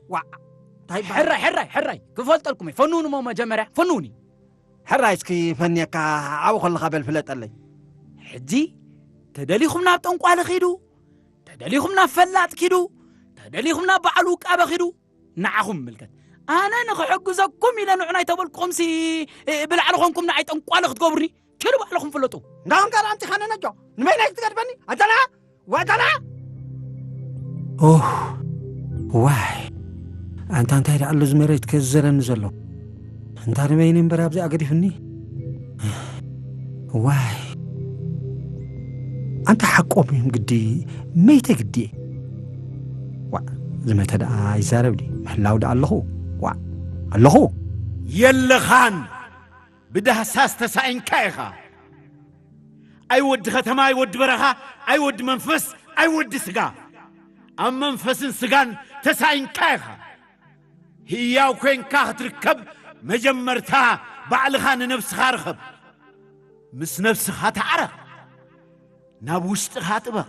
ዋዕ፣ እንታይ ይበሃል? ሕራይ፣ ሕራይ፣ ሕራይ፣ ክፈልጠልኩም እየ። ፈንውን እሞ መጀመርያ፣ ፈንውኒ። ሕራይ እስኪ ፈንየካ፣ ኣብኡ ከለኻ በል ፍለጠለይ። ሕጂ ተደሊኹም ናብ ጠንቋሊ ኪዱ፣ ተደሊኹም ናብ ፈላጥ ኪዱ፣ ተደሊኹም ናብ በዓል ውቃበ ኪዱ፣ ንዓኹም ይምልከት። ኣነ ንኽሕግዘኩም ኢለ ንዑ ናይ ተበልኩኹምሲ፣ እ፣ ብላዕሊ ኾንኩም ንዓይ ጠንቋሊ ክትገብሩኒ፣ ኪዱ ባዕልኹም ፍለጡ። እንዳኹም ጋር ኣምጺኻኒ ነጆ፣ ንመይናይ ክትገድፈኒ? ኣንተና? ወተና? ኦህ፣ ዋይ። ኣንታ እንታይ ደኣ ኣሎ እዚ መሬት ከዝዘረኒ ዘሎ? እንታ ንበይኒ እምበር ኣብዚኣ ገዲፉኒ? ዋይ። ኣንታ ሓቆም እዮም ግዲ፣ መይተ ግዲ። ዋእ፣ ዝመተ ደኣ ይዛረብ ድዩ? ምህላው ደኣ ኣለኹ። ዋእ፣ ኣለኹ። የለኻን። ብዳህሳስ ተሳኢንካ ኢኻ። ኣይ ወዲ ከተማ፣ ኣይ ወዲ በረኻ፣ ኣይ ወዲ መንፈስ፣ ኣይ ወዲ ስጋ። ኣብ መንፈስን ስጋን ተሳኢንካ ኢኻ። ህያው ኮይንካ ክትርከብ መጀመርታ ባዕልኻ ንነብስኻ ርኸብ። ምስ ነብስኻ ተዓረቕ። ናብ ውሽጥኻ ጥበቕ።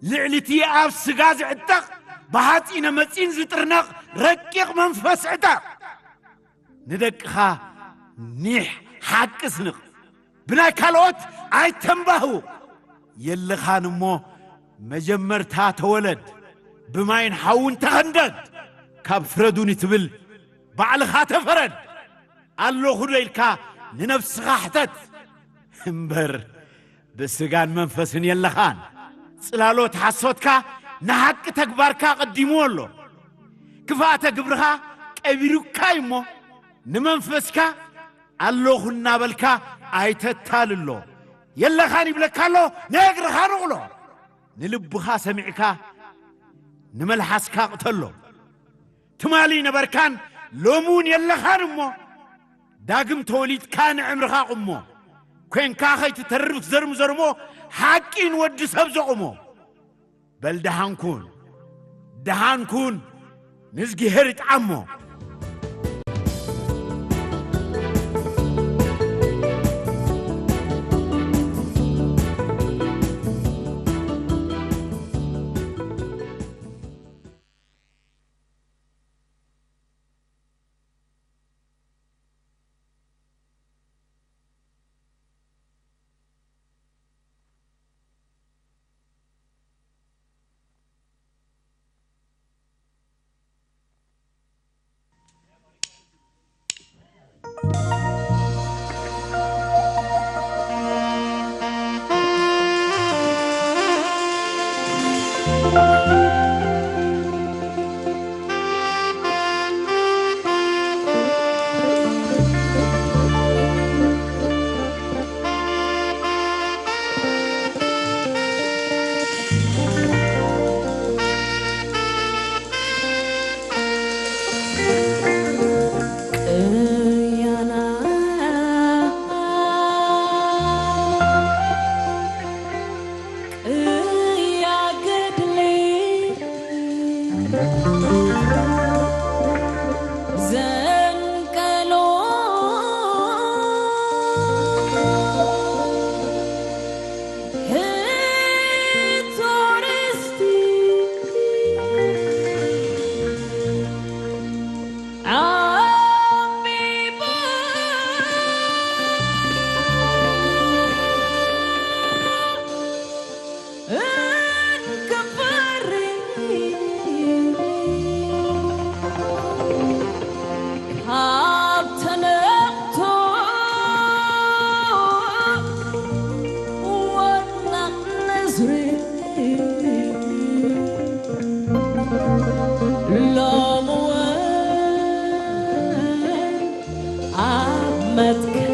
ልዕሊ እቲ ኣብ ስጋ ዝዕጠቕ፣ ብሓጺነ መጺን ዝጥርነቕ ረቂቕ መንፈስ ዕጠቕ። ንደቅኻ ኒሕ፣ ሓቂ ስንቕ። ብናይ ካልኦት ኣይተንባህው። የለኻን እሞ መጀመርታ ተወለድ። ብማይን ሓውን ተኸንደድ። ካብ ፍረዱኒ ትብል ባዕልኻ ተፈረድ። ኣለኹ ዶ ኢልካ ንነብስኻ ሕተት። እምበር ብስጋን መንፈስን የለኻን። ጽላሎት ሓሶትካ ንሓቂ ተግባርካ ቀዲምዎ ኣሎ። ክፍኣተ ግብርኻ ቀቢሩካ እዩ እሞ፣ ንመንፈስካ ኣለኹ እናበልካ ኣይተታልሎ። የለኻን ይብለካ ኣሎ፣ ንእግርኻ ንቕሎ። ንልብኻ ሰሚዕካ ንመልሓስካ ቅተሎ። ትማሊ ነበርካን ሎሚ እውን የለኻን እሞ፣ ዳግም ተወሊድካ ንዕምርኻ ቁሞ። ኮንካ ከይትተርፍ ዘርምዘርሞ፣ ሓቂ ንወዲ ሰብ ዘቑሞ። በል ደሓን ኩን፣ ደሓን ኩን፣ ንእዝግሄር ይጥዓሞ። ዘንቀሎ ህቶ ርስቲ ዓቢቡ እንክፈሪ ካብ ተነቕቶ ወናቕ ነዝሪ ሎምወ ኣብ መትከል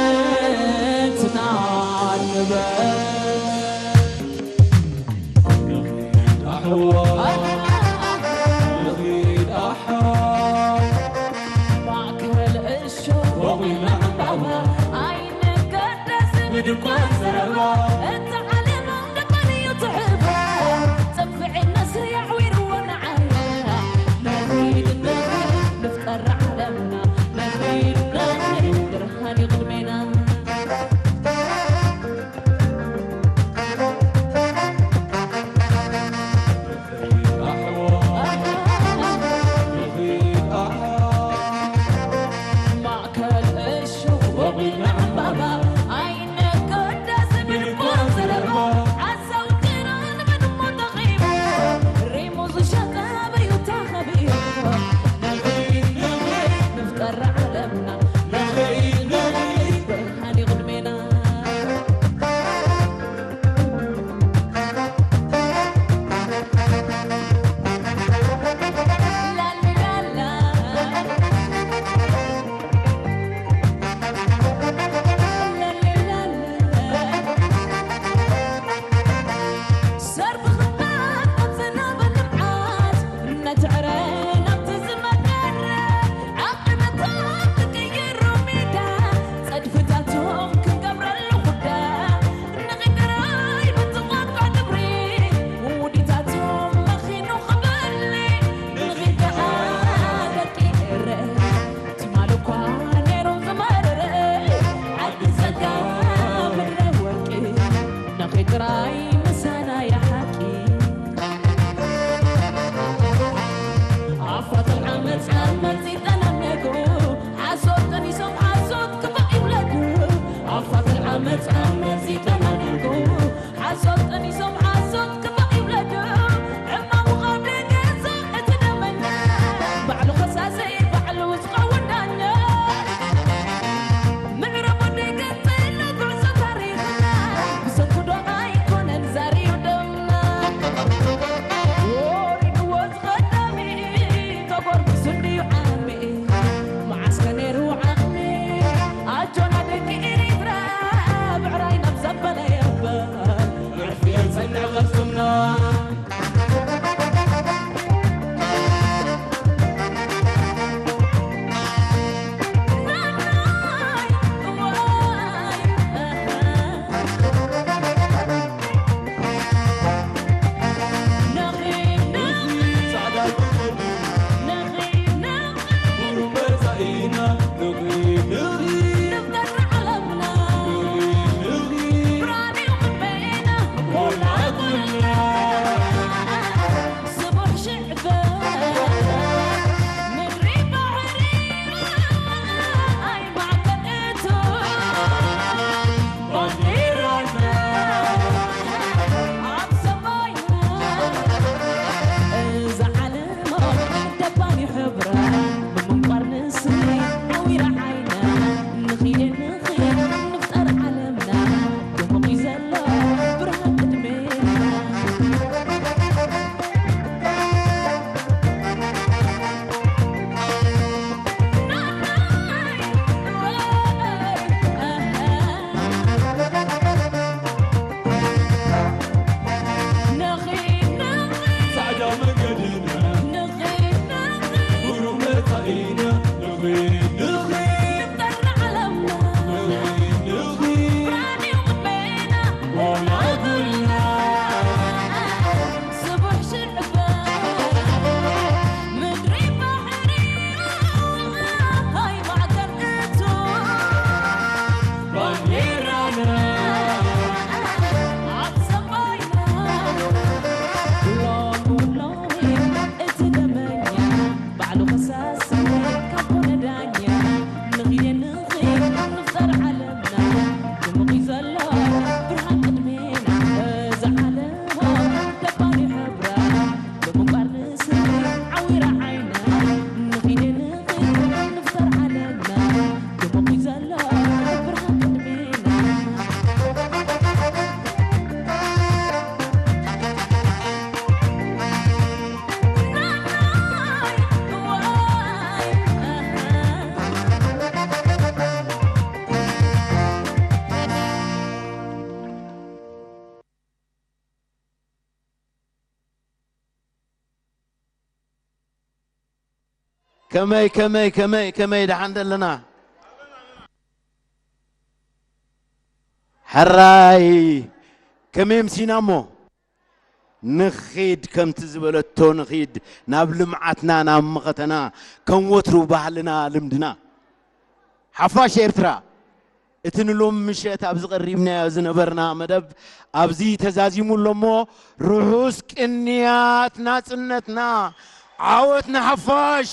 ሓርነትና ንበል። ንኺድ ኣሕዋት፣ ንኺድ ኣሕዋት። ማእከል እሾኽ ወቒልና ዕምባባ ኣይንገደስን ብድንኳን ዘረባ። እታ ዓለም ደቀን እዩ ትሕባ። ጽንፍዒ ነስሪ ኣዕዊርዎ ንዓና። ንኺድ ንኺድ ንፍጠር ዓለምና። ንኺድ ንኺድ ብርሃን እዩ ቅድሜና። ከመይ ከመይ ከመይ ከመይ ደሓን ደለና? ሕራይ ከመይ ምሲና እሞ ንኺድ፣ ከምቲ ዝበለቶ ንኺድ ናብ ልምዓትና፣ ናብ መኸተና፣ ከም ወትሩ ባህልና ልምድና። ሓፋሽ ኤርትራ እቲ ንሎም ምሸት ኣብዚ ቀሪብናዮ ዝነበርና መደብ ኣብዚ ተዛዚሙ ኣሎ እሞ፣ ርሑስ ቅንያት ናጽነትና። ዓወት ንሓፋሽ።